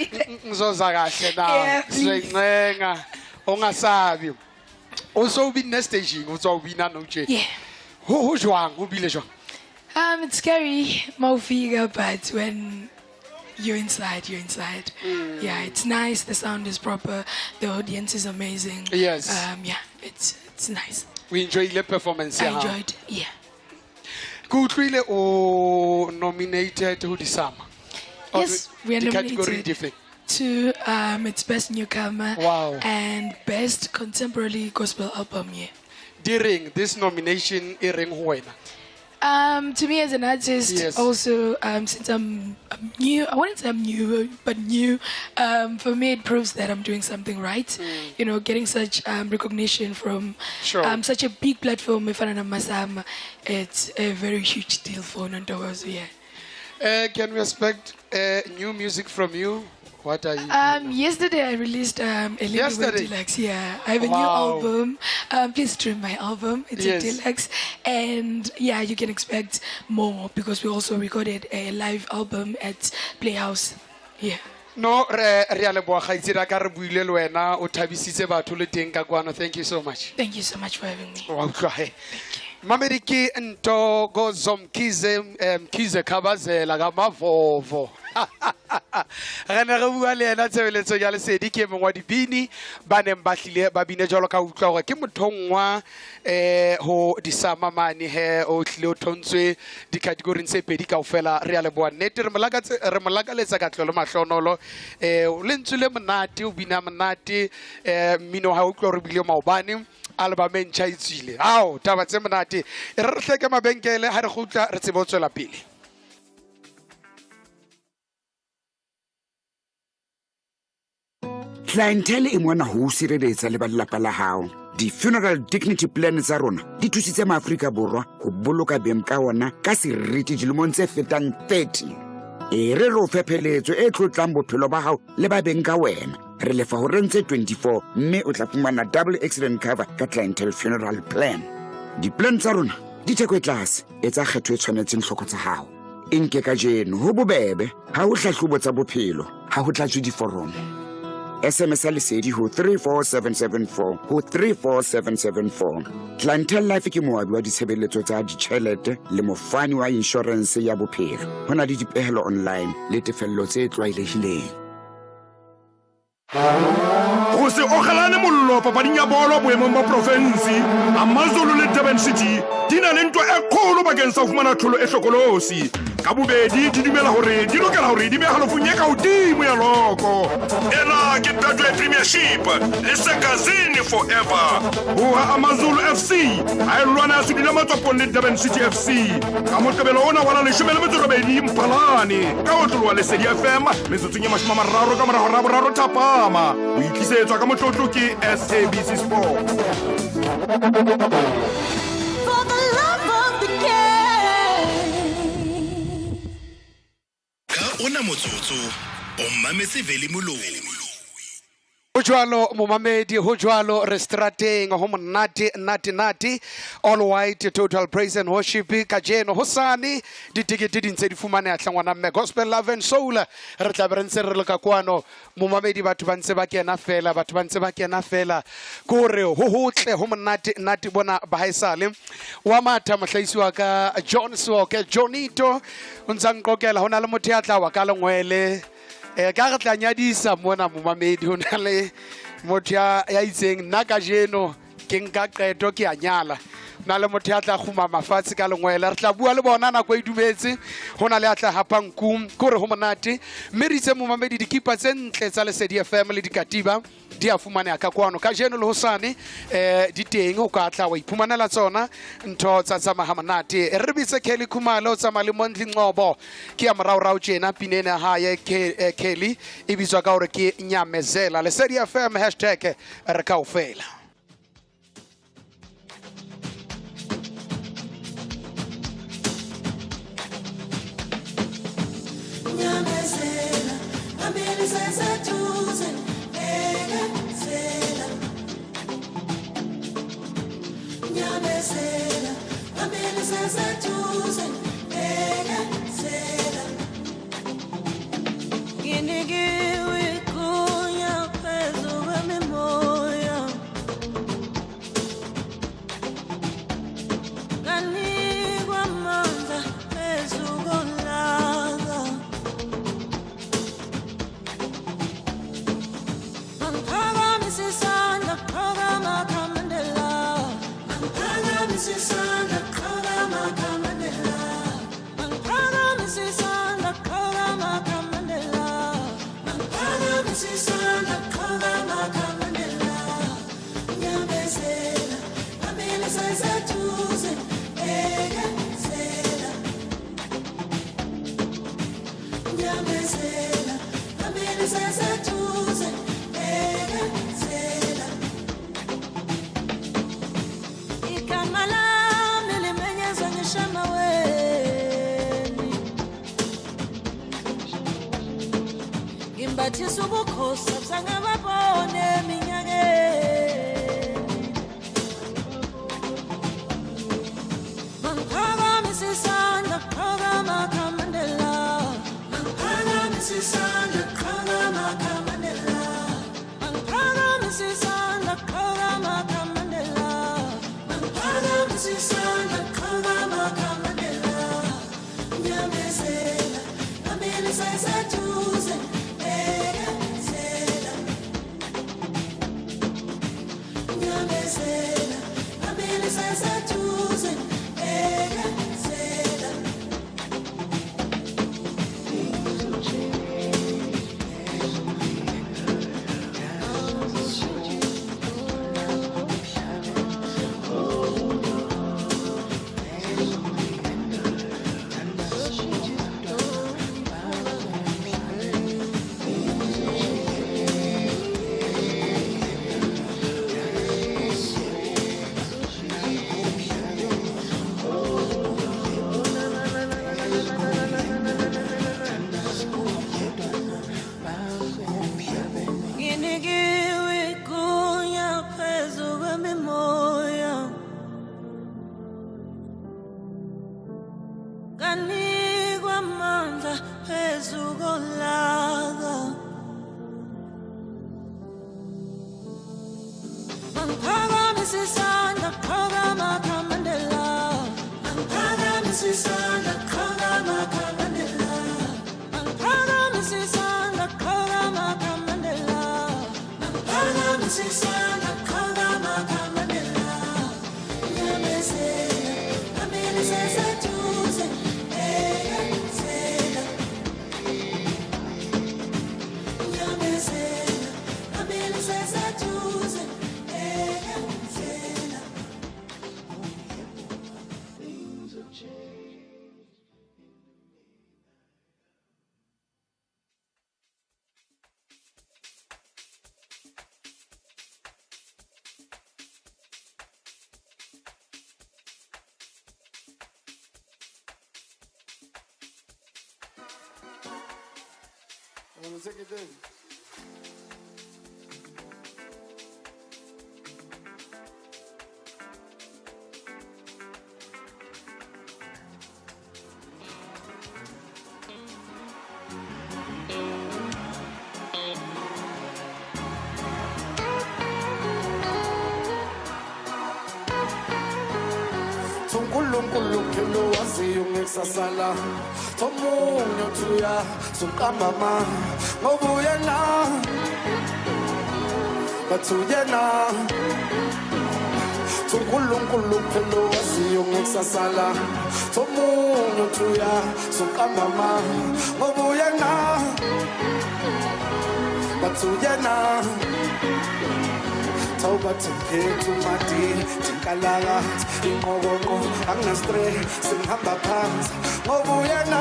Ngizoza kahle na. Yeah, please. Sizoyincenga. Ungasabi. O so o binne staging, o tswa o bina nou tje. Yeah. Ho jwang, ho bile jwang? It's scary, Maufika, but when you're inside, you're inside. Yeah, it's nice. The sound is proper. The audience is amazing. Yes. Yeah, it's nice. We enjoyed the performance I ya hao. enjoyed. Yeah. Ke utlwile o nominated ho di-SAMA. Or Yes, we are di-category nominated di feng? to it's best newcomer. Wow. And best contemporary gospel album. Yeah. Di reng this nomination e reng ho wena? To me as an artist, Yes. also, since I'm new, I wouldn't say I'm new, but new, for me it proves that I'm doing something right. You know, getting such recognition from Sure. such a big platform, Ifana Masam, it's a very huge deal for Nontokozo, yeah. Can we expect new music from you? What are you Yesterday I released a Lindiwe Yesterday? Deluxe. Yeah, I have a new Wow. album. Please stream my album. It's Yes. a deluxe, and yeah, you can expect more because we also recorded a live album at Playhouse. Yeah. No, re re a leboha kgaitsedi a ka re buile le wena o thabisitse batho le teng ka kwano. Thank you so much. Thank you so much for having me. Wa utlwa he. Mamedi ke Ntokozo Mkhize, Mkhize Khabazela ka Mavovo. Re ne re bua le yena tshebeletsong ya lesedi ke e mongwe wa dibini ba neng ba hlile ba bine jwalo ka utlwa hore ke mothongwa ho di-SAMA mane he o hlile o thontswe di-category tse pedi kaofela. Re a leboha nnete re mo lakaletsa katleho le mahlonolo. Lentswe le monate o bina monate mmino wa hae o utlwa hore o bile maobane album e ntjha e tswile. Ao taba tse monate e re re hleke mabenkele ha re kgutla re tsebe ho tswela pele. Clientele e mona ho o sireletsa le ba lelapa la hao. Di-funeral dignity plan tsa rona di thusitse maAfrika Borwa ho boloka beng ka ona ka seriti dilemong tse fetang 30. E re re o fe pheletso e tlotlang bophelo ba hao le ba beng ka wena. Re lefa horeng tse 24 mme o tla fumana double accident cover ka Clientele funeral plan. Di-plan tsa rona di theko e tlase, etsa kgetho e tshwanetseng tlhoko tsa hao. E nke kajeno ho bobebe, ha ho hlahlobo tsa bophelo, ha ho tlatswe diforomo. SMS ya lesedi ho 34774 ho 34774. Clientele Life ke moabi wa ditshebeletso tsa ditjhelete le mofani wa inshorense ya bophelo. Ho na le dipehelo online le tefello tse tlwaelehileng. Go se ogelane mollo papading ya bolo boemong ba profensi, Amazulu le Durban City di na le ntwa e kgolo bakeng sa ho fumana tlholo e hlokolosi. Ka bobedi di dumela hore di lokela hore di be halofong e ka hodimo ya loko. Ena ke Betway Premiership le Sekazini forever. Boha Amazulu FC ha e lwana ya sedula matswapong le Durban City FC. Ka Moqebelo ona wa la 18 Mphalane ka ho tloloha Lesedi FM metsotsong e 30 ka mora hora ya boraro thapama. O itlisetswa ka motlotlo ke SABC Sport. For the love of the game. Ka ona motsotso o mametse Veli Moloi. Ho jwalo momamedi, ho jwalo re strateng, ho monate nate nate. All white total praise and worship kajeno hosane ditikete di ntse di fumaneha hle ngwana mme. Gospel Love and Soul re tla be re ntse re le ka kwano momamedi, batho ba ntse ba kena fela, batho ba ntse ba kena fela. Ke hore ho hotle ho monate nate bona ba haesale. Wa matha mohlahisi wa ka John Soke Johnito o ntsa nqokela, ho na le motho ya tla wa ka lengwele. Ka re tla nyadisa mona momamedi, ho na le motho ya itseng nna kajeno ke nka qeto ke a nyala. Na le motho ya tla kgumama fatshe ka lengwele. Re tla bua le bona nako e dumetse. Ho na le a tla hapang nku, ke hore ho monate. Mme re itse momamedi dikipa tse ntle tsa Lesedi FM le dikatiba di a fumaneha ka kwano. Kajeno le hosane di teng, o ka tla wa iphumanela tsona ntho tsa tsamaya ha monate. Re bitse Kelly Khumalo o tsamaya le Mondli Ngcobo. Ke ya moraorao tjena pina ena ya hae, Kelly e bitswa ka hore ke Nyamezela. Lesedi FM hashtag re kaofela. Nyamezela, phambili seseduze, bekezela. Nyamezela, phambili seseduze, bekezela. Nginikiwe igunya phezu kwemimoya, nganikwa amandla phezu kolaka. Ngiphakamisa isandla, phakama kaMandela. Ngiphakamisa isandla, phakama kaMandela. Ngiphakamisa isandla, phakama kaMandela. Ngiphakamisa isandla, phakama kaMandela. Nyamezela, phambili seseduze, bekezela. Nyamezela, phambili seseduze, bekezela. Igama lami limenyezwa ngisho emaweni, ngimbathisa ubukhosi abazange babone eminyakeni. Mangiphakamisa isandla, phakama kaMandela. Mangiphakamisa isandla, phakama kaMandela. Mangiphakamisa isandla, phakama kaMandela. Mangiphakamisa isandla, phakama kaMandela. Nyamezela, phambili seseduze, bekezela. Nyamezela, phambili seseduze, bekezela. Nginikiwe igunya phezu kwemimoya, nganikwa amandla phezu kolaka. Mangiphakamisa isandla, phakama kaMandela. Mangiphakamisa isandla, phakama kaMandela. Mangiphakamisa isandla, phakama kaMandela. Mangiphakamisa isandla, phakama kaMandela. Nyamezela, phambili seseduze, bekezela. Nyamezela, phambili seseduze, bekezela. Take it in. uNkulunkulu phela waziyo ngekusasa Tomunye othuya suqambama ngoba uyena bathi uyena uNkulunkulu kuphela owaziyo ngekusasa la. Omunye uthi uya suqamba amanga ngoba uyena, bathi uyena. Tawubathi ngiphethe umadi tinkalakathi inqokonqo angina-stress sengihamba phansi ngoba uyena,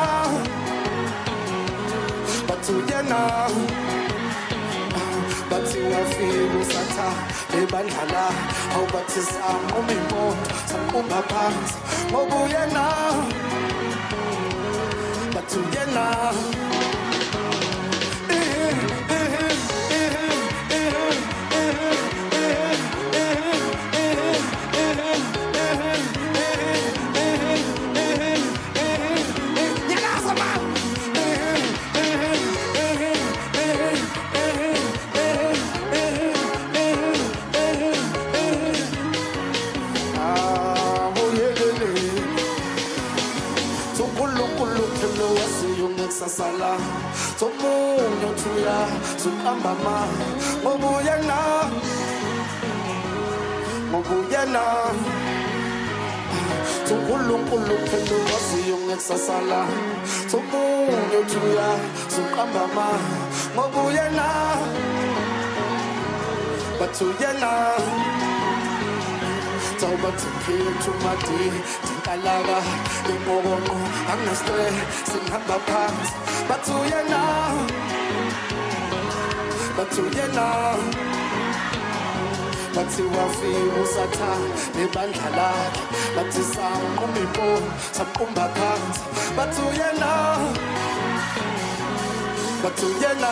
bathi uyena. Bathi wafika usatha ebandla la, awubathi sanquma imoto sanqumba phansi ngoba uyena, bathi uyena. Nyakaza man. Abuyelele uNkulunkulu kuphela owaziyo ngekusasa la. Omunye uthi uya suqamba amanga ngoba uyena, ngoba uyena. uNkulunkulu kuphela owaziyo ngekusasa la. Omunye uthi uya suqamba amanga ngoba uyena, bathi uyena. Tawubathi ngiphethe umadi tinkalaka inqokonqo angina-stress sengihamba phansi bathi uyena, bathi uyena. Bathi wafika usatha nebandla lakhe, bathi sanquma impondo samqumba phansi bathi uyena, bathi uyena.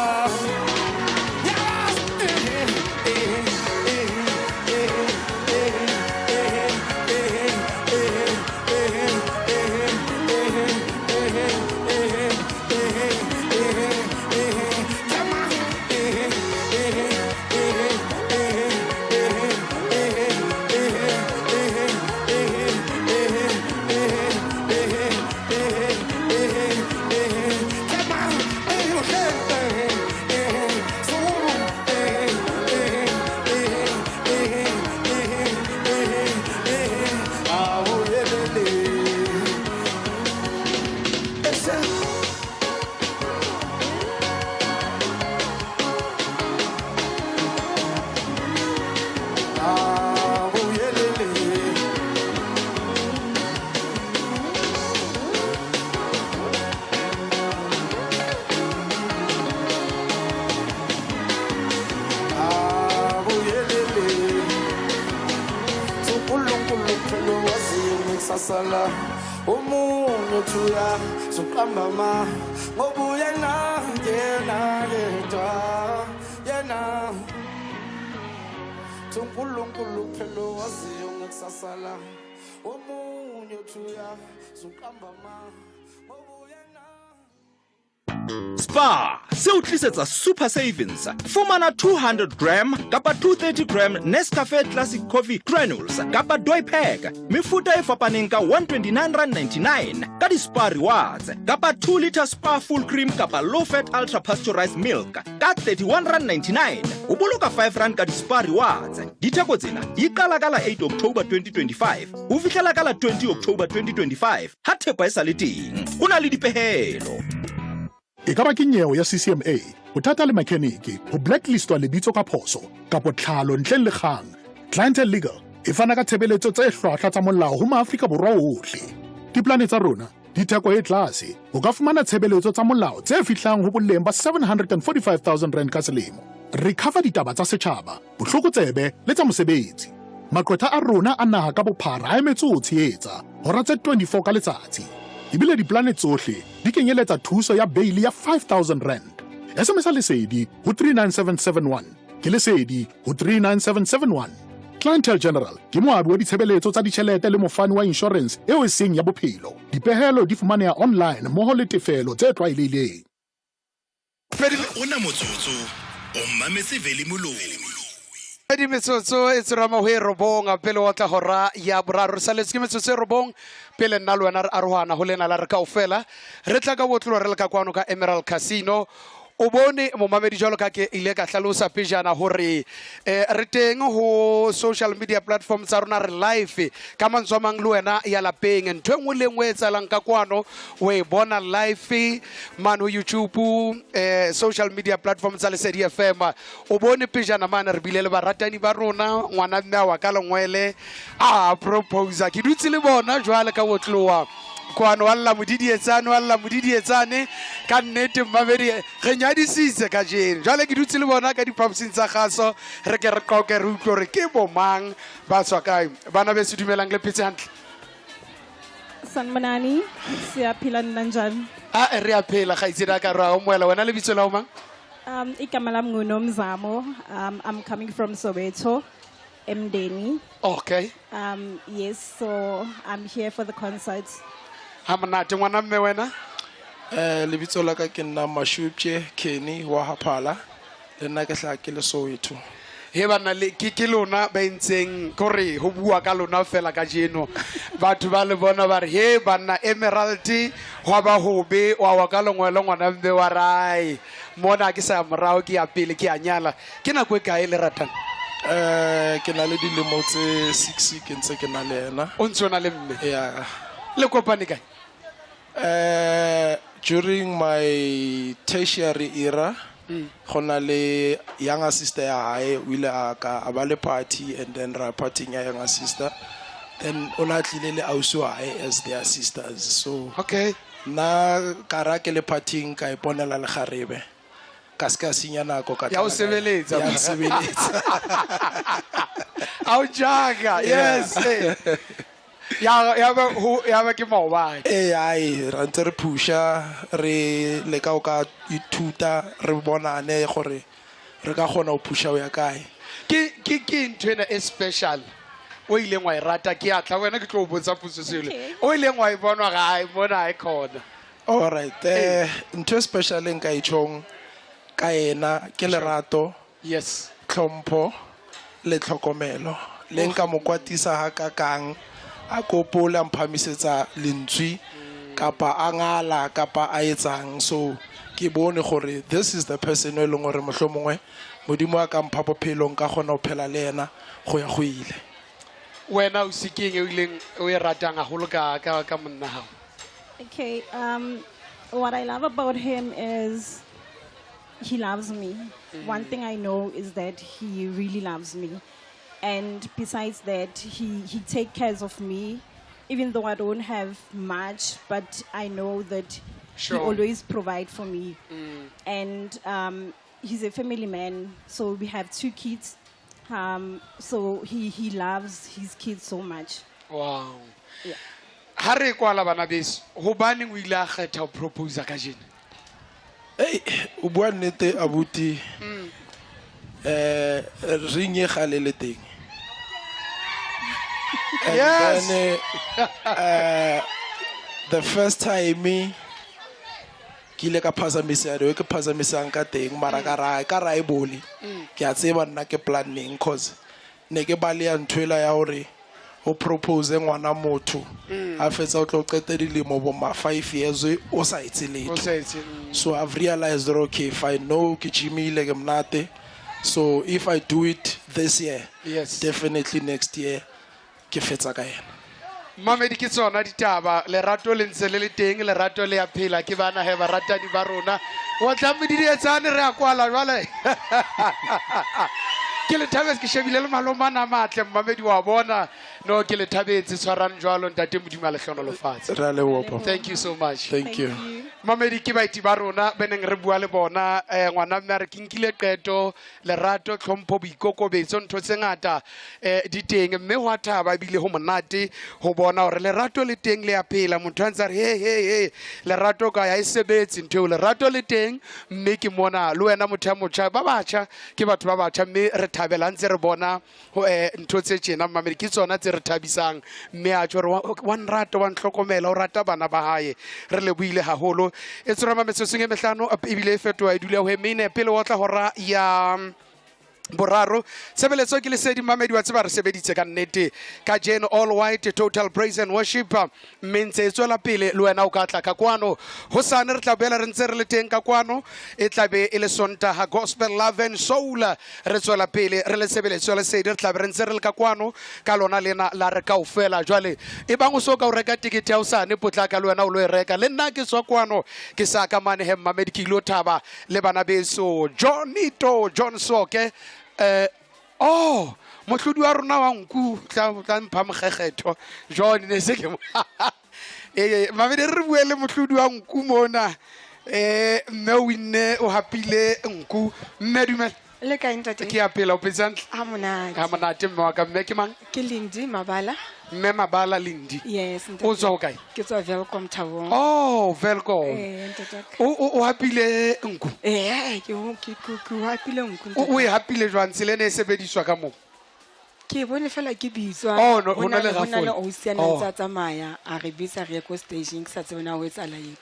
uNkulunkulu kuphela owaziyo ngekusasa la. Omunye uthi uya suqamba amanga ngoba uyena, yena yedwa yena. uNkulunkulu kuphela owaziyo ngekusasa la. Omunye uthi uya suqamba amanga ngoba uyena. Spar se o tlisetsa Super Savings. Fumana 200 gram kapa 230 gram Nescafe Classic Coffee Granules kapa Doy Pack mefuta e fapaneng ka R129.99 ka di-Spar Rewards, kapa 2 liter Spar Full Cream kapa Low Fat Ultra Pasteurized Milk ka R31.99, o boloka R5 ka di-Spar Rewards. Ditheko tsena di qala ka la 8 October 2025 ho fihlela ka la 20 October 2025 ha thepa e sa le teng. Ho na le dipehelo. E ka ba ke nyewe ya CCMA, bothata le mechanic, ho blacklistwa lebitso ka phoso, kapo tlhalo ntleng le kgang. Clientele Legal e fana ka tshebeletso tse hlwahlwa tsa molao ho maAfrika Borwa ohle. Diplane tsa rona di theko e tlase. O ka fumana tshebeletso tsa molao tse fihlang ho boleng ba R745 000 ka selemo. Re cover ditaba tsa setjhaba, bohlokotsebe le tsa mosebetsi. Maqwetha a rona a naha ka bophara a emetse ho tshehetsa hora tse 24 ka letsatsi. Ebile diplane tsohle di kenyeletsa thuso ya beili ya R5000. SMS Lesedi ho 39771. Ke Lesedi ho 39771. Clientele General ke moabi wa ditshebeletso tsa ditjhelete le mofani wa insurance eo e seng ya bophelo. Dipehelo di fumaneha online mmoho le tefelo tse tlwaelehileng. Ona motsotso o mametse Veli Moloi. Pedi metsotso e tserama ho e 9 pele wa tla hora ya 3. Re saletse ke metsotso e 9 pele nna le wena re arohana ho lena la re kaofela. Re tla ka botlolo re le ka kwano ka Emerald Casino. O bone momamedi jwalo ka ke ile ka hlalosa pejana hore re teng ho social media platform tsa rona, re live. Ka mantswe a mang, le wena ya lapeng, ntho e nngwe le nngwe e etsahalang ka kwano o e bona live mane ho YouTube, social media platform tsa Lesedi FM. O bone pejana mane re bile le baratani ba rona, ngwana mme a wa ka lengwele a proposa. Ke dutse le bona jwale ka botloa kwano, wa lla modidietsane, wa lla modidietsane. Ka nnete mmamedi, re nyadisitse kajeno. Jwale ke dutse le bona ka diphaposing tsa kgaso, re ke re qoke, re utlwe hore ke bomang, ba tswa kae. Bana beso, dumelang, le phetse hantle? Sanibonani, siyaphila, ninjani? A re a phela, kgaitsedi a ka re a omoela. Wena lebitso la o mang? Igama lami nguNomzamo. I'm coming from Soweto, Emdeni. Yes, so I'm here for the concert. Ha monate, ngwana mme, wena? Lebitso la ka ke nna Mashupje Kenny wa Haphala, le nna ke hlaha ke le Soweto. He banna, le ke lona ba entseng kore ho bua ka lona fela kajeno. Batho ba le bona ba re, he banna, Emerald hwa ba hobe wa wa ka lengwele, ngwana mme wa rae mona ke sa ya morao, ke ya pele, ke ya nyala. Ke nako e kae le ratang? Ke na le dilemo tse 6 ke ntse ke na le ena. O ntse o na le mme? Yeah. Le kopane kae? During my tertiary era, go na le younger sister ya hae, o ile a ka a ba le party, and then ra partying ya younger sister, then o na tlile le ausi wa hae as their sisters, so nna ka ra ke le partying, ka iponela le kgarebe, ka se ka senya nako ka Ya o tla ka- sebeletsa. Ya nsebeletsa. A o jaka? Yes, eh. Ya ba ho ya ba ke maobane. Ee, ai ra ntse re phusha, re leka o ka ithuta, re bonane gore re ka kgona ho phusha ho ya kae. Ke ntho ena e special o ileng wa e rata? Ke atla wena, ke tlo o botsa potso sele. Okay. O ileng wa e bonwa gae mona e khona. Alright, ntho e special e nka e tjhong ka ena ke lerato, tlhompho le tlhokomelo. Le nka mo kwatisa ha kakang, a kopole a mphamisetsa lentswe kapa a ngala kapa a etsang. So ke bone gore this is the person e leng gore mohlomongwe Modimo a ka mpha bophelong, ka kgona ho phela le yena go ya go ile. Wena o se keng e o ileng o e ratang haholo ka monna hao? Okay, what I love about him is he loves me. One thing I know is that he really loves me. And besides that, he takes care of me, even though I don't have much, but I know that he always provide for me. And he's a family man, so we have two kids. So he loves his kids so much. Wow. Yeah. Ha re kwala, bana beso, hobaneng o ile a kgetha ho proposa kajeno? Ei, o bua nnete abuti, ring e gale le teng. And then, the first time ke ile ka phazamisa the way ke phazamisang ka teng, mara ka ra e bole. Ke a tseba nna ke planneng, cause ne ke baleya ntho ela ya hore o propose ngwana motho, a fetsa o tlo qeta dilemo bo ma 5 years o sa etse letho. O sa etse, So I've realized that, okay, if I know ke gymile, ke monate, so if I do it this year, definitely next year ke fetsa ka yena. Mamedi, ke tsona ditaba. Lerato le ntse le le teng, lerato le ya phela. Ke bana he baratani ba rona wa tla medidietsane. Re a kwala jwale. Ke le thabetse, ke shebile le malomana a matle, mmamedi wa bona. No, ke le thabetse. Tshwarang jwalo, ntate. Modimo a le hlonolofatse. Re a leboha, papa. Thank you so much. Thank you. Mamedi, ke baeti ba rona be neng re bua le bona. Ngwana mme a re ke nkile qeto. Lerato, tlhompho, boikokobetso, ntho tse ngata di teng, mme ho a thaba ebile ho monate ho bona hore lerato le teng, le a phela. Motho a ntse a re, he he he, lerato ka ya e sebetse ntho eo. Lerato le teng, mme ke mona le wena motho ya motjha, ba batjha ke batho ba batjha, mme re thabela ntse re bona ho ntho tse tjena. Mamedi, ke tsona tse re thabisang, mme a tjho hore wa nrata, wa ntlhokomela, o rata bana ba hae. Re lebohile haholo. E tshwarama metsotsong e mehlano ebile e fetoha e dula ho e mene pele wa tla hora ya Boraro tshebeletso ke lesedi mamedi wa tseba re sebeditse ka nnete kajeno. All white total praise and worship, mme ntse e tswela pele. Le wena o ka tla ka kwano hosane, re tla boela re ntse re le teng ka kwano. E tla be e le Sontaha gospel love and soul. Re tswela pele re le tshebeletso ya lesedi, re tla be re ntse re le ka kwano ka lona lena la re kaofela. Jwale e bang o so ka o reka tekete ya hosane, potlaka le wena o lo e reka. Le nna ke tswa kwano ke sa ka mane he mmamedi, ke ilo thaba le bana beso Johnito John Soke. Oh, mohlodi wa rona wa nku tla mpha mokgekgetho John ne se ke ee mamedi, re bue le mohlodi wa nku mona. Mme o winne, o hapile nku. Mme dumela. Le kae, ntate? Ke a phela, o phetse hantle? Ha monate. Ha monate, mme wa ka. Mme ke mang? Ke Lindy Mabala. Mme Mabala Lindy. Yes, ntate. O tswa ho kae? Ke tswa Welkom, Thabong. Oh, Welkom. Eh, ntate wa ka. O hapile nku? Eh, ke hapile nku, ntate. O e hapile jwang? Tsela e ne e sebediswa ka moo? Ke bone fela ke bitswa. Oh, no, ho na le Ho na le raffle. ausi a na Oh. ntse a tsamaya, a re bitsa re ye ko stageng, ke sa tsebe na ho etsahala eng.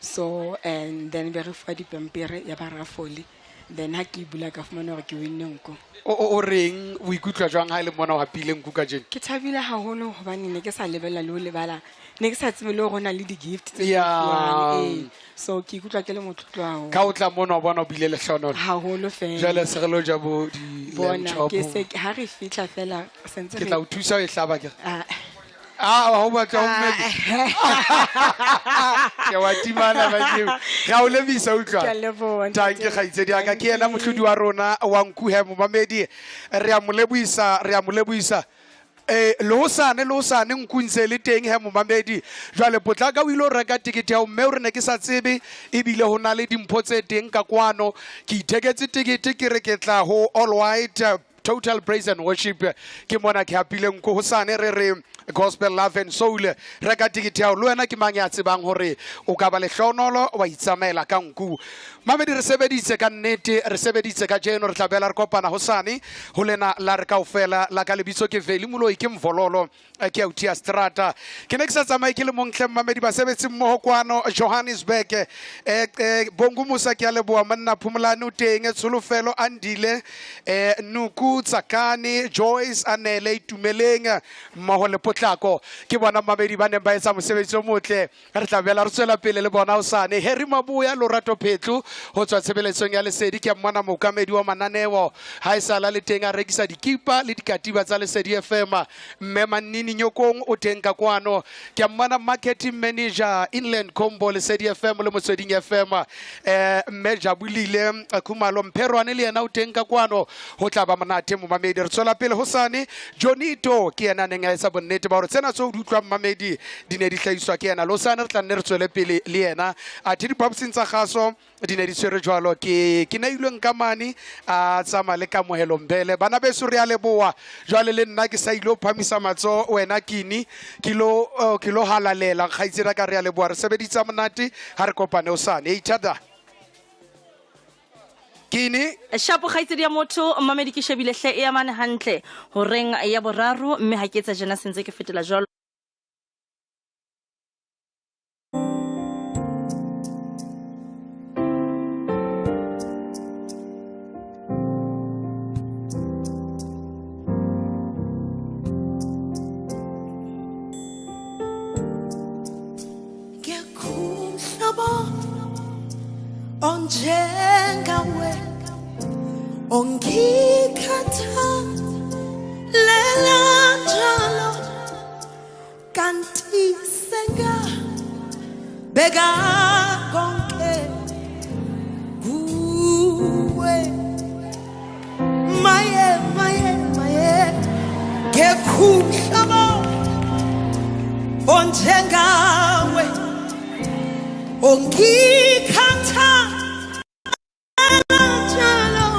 So and then be re fuwa dipampiri ya ba raffle. Then ha ke e bula ka fumana hore ke winne nku. O reng, o ikutlwa jwang ha e le mona o hapile nku kajeno? Ke thabile haholo hobane ne ke sa lebella le ho lebala. Ne ke sa tsebe le hore ho na le di-gift tse fuwang, ee. So ke ikutlwa ke le motlotlo haholo. Ka o tla mona o bona o bile lehlohonolo. Haholo fela. Jwale se re lo ja bo di lamb Bona, chop. ke se ha re fihla fela sentse Ke re tla o thusa ho e hlaba ke. Ah. Ah, ha o batla ho mmele. Ke wa timana ba ke. Ga o lebisa utlwa. Ke a leboha, Tanki ntate. kgaitsedi ya ka, ke yena mohlodi wa rona wa nku he momamedi. Re a mo lebohisa, re a mo lebohisa. Le hosane nku ntse le teng he momamedi. Jwale potlaka o ile o reka tekete ya hao, mme o re ne ke sa tsebe ebile ho na le dimpho tse teng ka kwano. Ke itheketse tekete, ke re ke tla ho all white total praise and worship, ke mona ke hapile nku. Hosane re re gospel love and soul. Reka tekete ya hao. Le wena ke mang ya tsebang hore o ka ba lehlohonolo wa itsamaela ka nku? Mamedi, re sebeditse ka nnete, re sebeditse kajeno. Re tla boela re kopana hosane ho lena la re kaofela. La ka lebitso ke Veli Moloi, ke Mvololo, ke auti ya strata. Ke ne ke sa tsamaye ke le montle mmamedi, basebetsi mmoho kwano Johannesburg, Bongu Musa, ke a leboha monna. Phumolane o teng, Tsholofelo, Andile, Nuku, Tsakane, Joyce, Anele, Itumeleng mmoho le Potlako, ke bona mmamedi ba neng ba etsa mosebetsi o motle. Re tla boela re tswela pele le bona hosane. Harry Maboya, Lorato Phetlo ho tswa tshebeletsong ya lesedi, ke a mmona mookamedi wa mananeo ha e sala le teng a rekisa dikipa le dikatiba tsa Lesedi FM. Mme Mannini Nyokong o teng ka kwano, ke a mmona marketing manager Inland Combo, Lesedi FM le Motsweding FM. Mme Jabulile Khumalo Mpherwane le yena o teng ka kwano. Ho tla ba monate momamedi, re tswela pele hosane. Jonito ke yena a neng a etsa bonnete ba hore tsena tseo di utlwang mamedi di ne di hlahiswa ke yena. Le hosane re tla nne re tswele pele le yena. Athe diphaposing tsa kgaso di ne di tshwere jwalo ke nailweng ka mane a tsamaya le Kamohelo Mbele. Bana beso, re a leboha. Jwale le nna ke sa ile ho phamisa matsoho, wena kini ke lo halalela kgaitsedi ka. Re a leboha, re sebeditse monate. Ha re kopane hosane each other kini. Shapo kgaitsedi ya motho mmamedi, ke shebile hle e amane hantle horeng ya boraro, mme ha ke etsa jena sentse ke fetela jwalo. Ngekho onjengawe ongikhathalela njalo, kanti sengabeka konke kuwe. Maye, maye, maye, ngekho umhlobo onjengawe ongikhathalela njalo,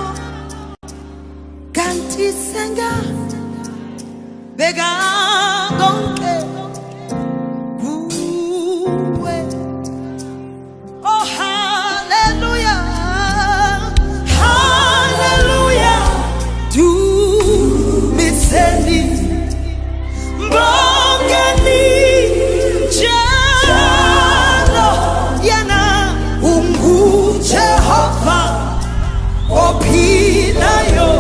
kanti sengabeka konke kuwe. Oh, hallelujah, hallelujah, dumiseni, mbongeni njalo, yena unguJehova ophilayo.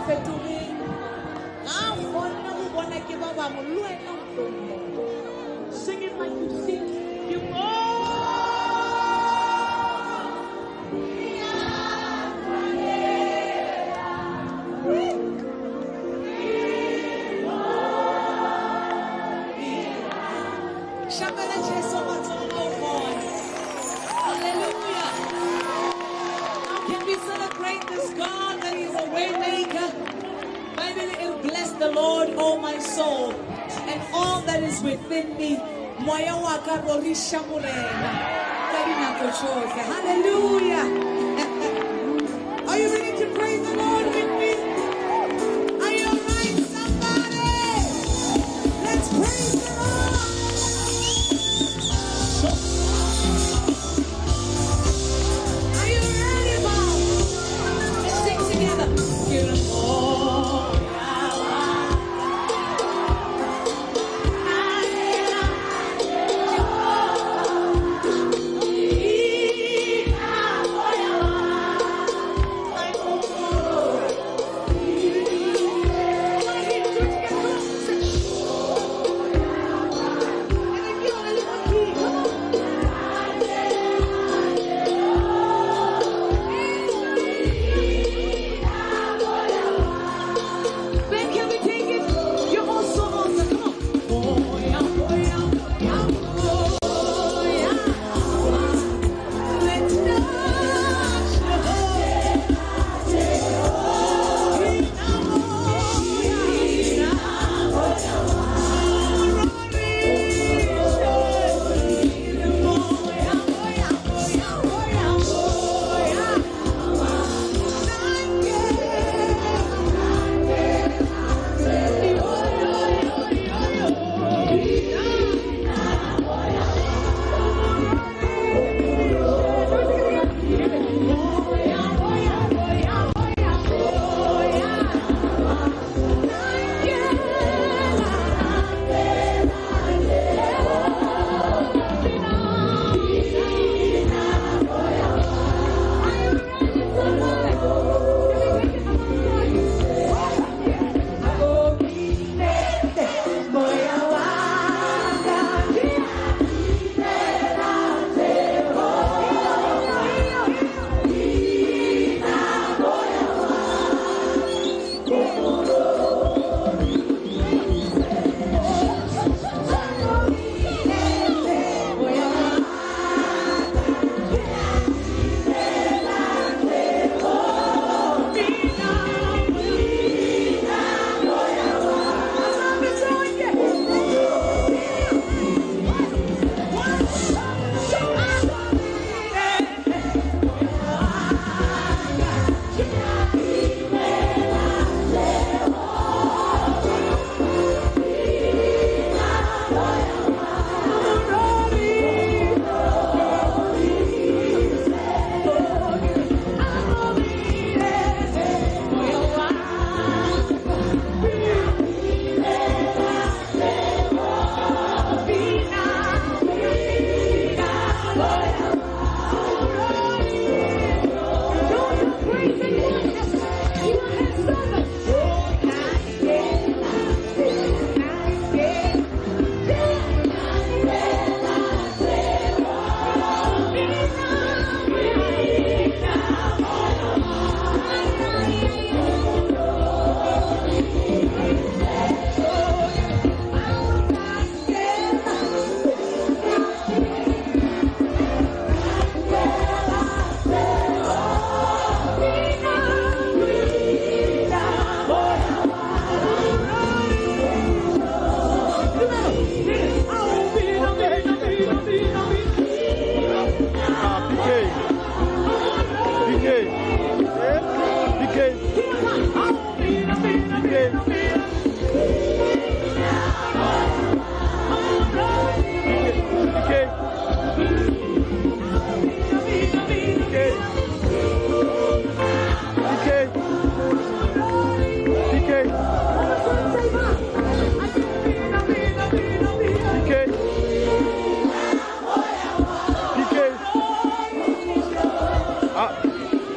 fetogeng. Ga a kgonne go bona ke ba bangwe, le wena o tlo mmona. Sing it like you sing. Ke mo. Shapela Jesu matsogo ka o kgona. Hallelujah. Now can we celebrate this God that is a way maker? Bible, it bless the Lord, oh my soul, and all that is within me. Moya wa ka rorisha Morena ka dinako tsohle. Hallelujah. Are you ready to praise the Lord with me? Are you all right, somebody? Let's praise the Lord. Are you ready, Mom? Let's sing together. Ben, can we take it? You're all so awesome. Come on. Oh, yeah, oh, yeah, yeah, oh, yeah. Let's touch the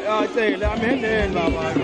Ah, tsela, amen, baba.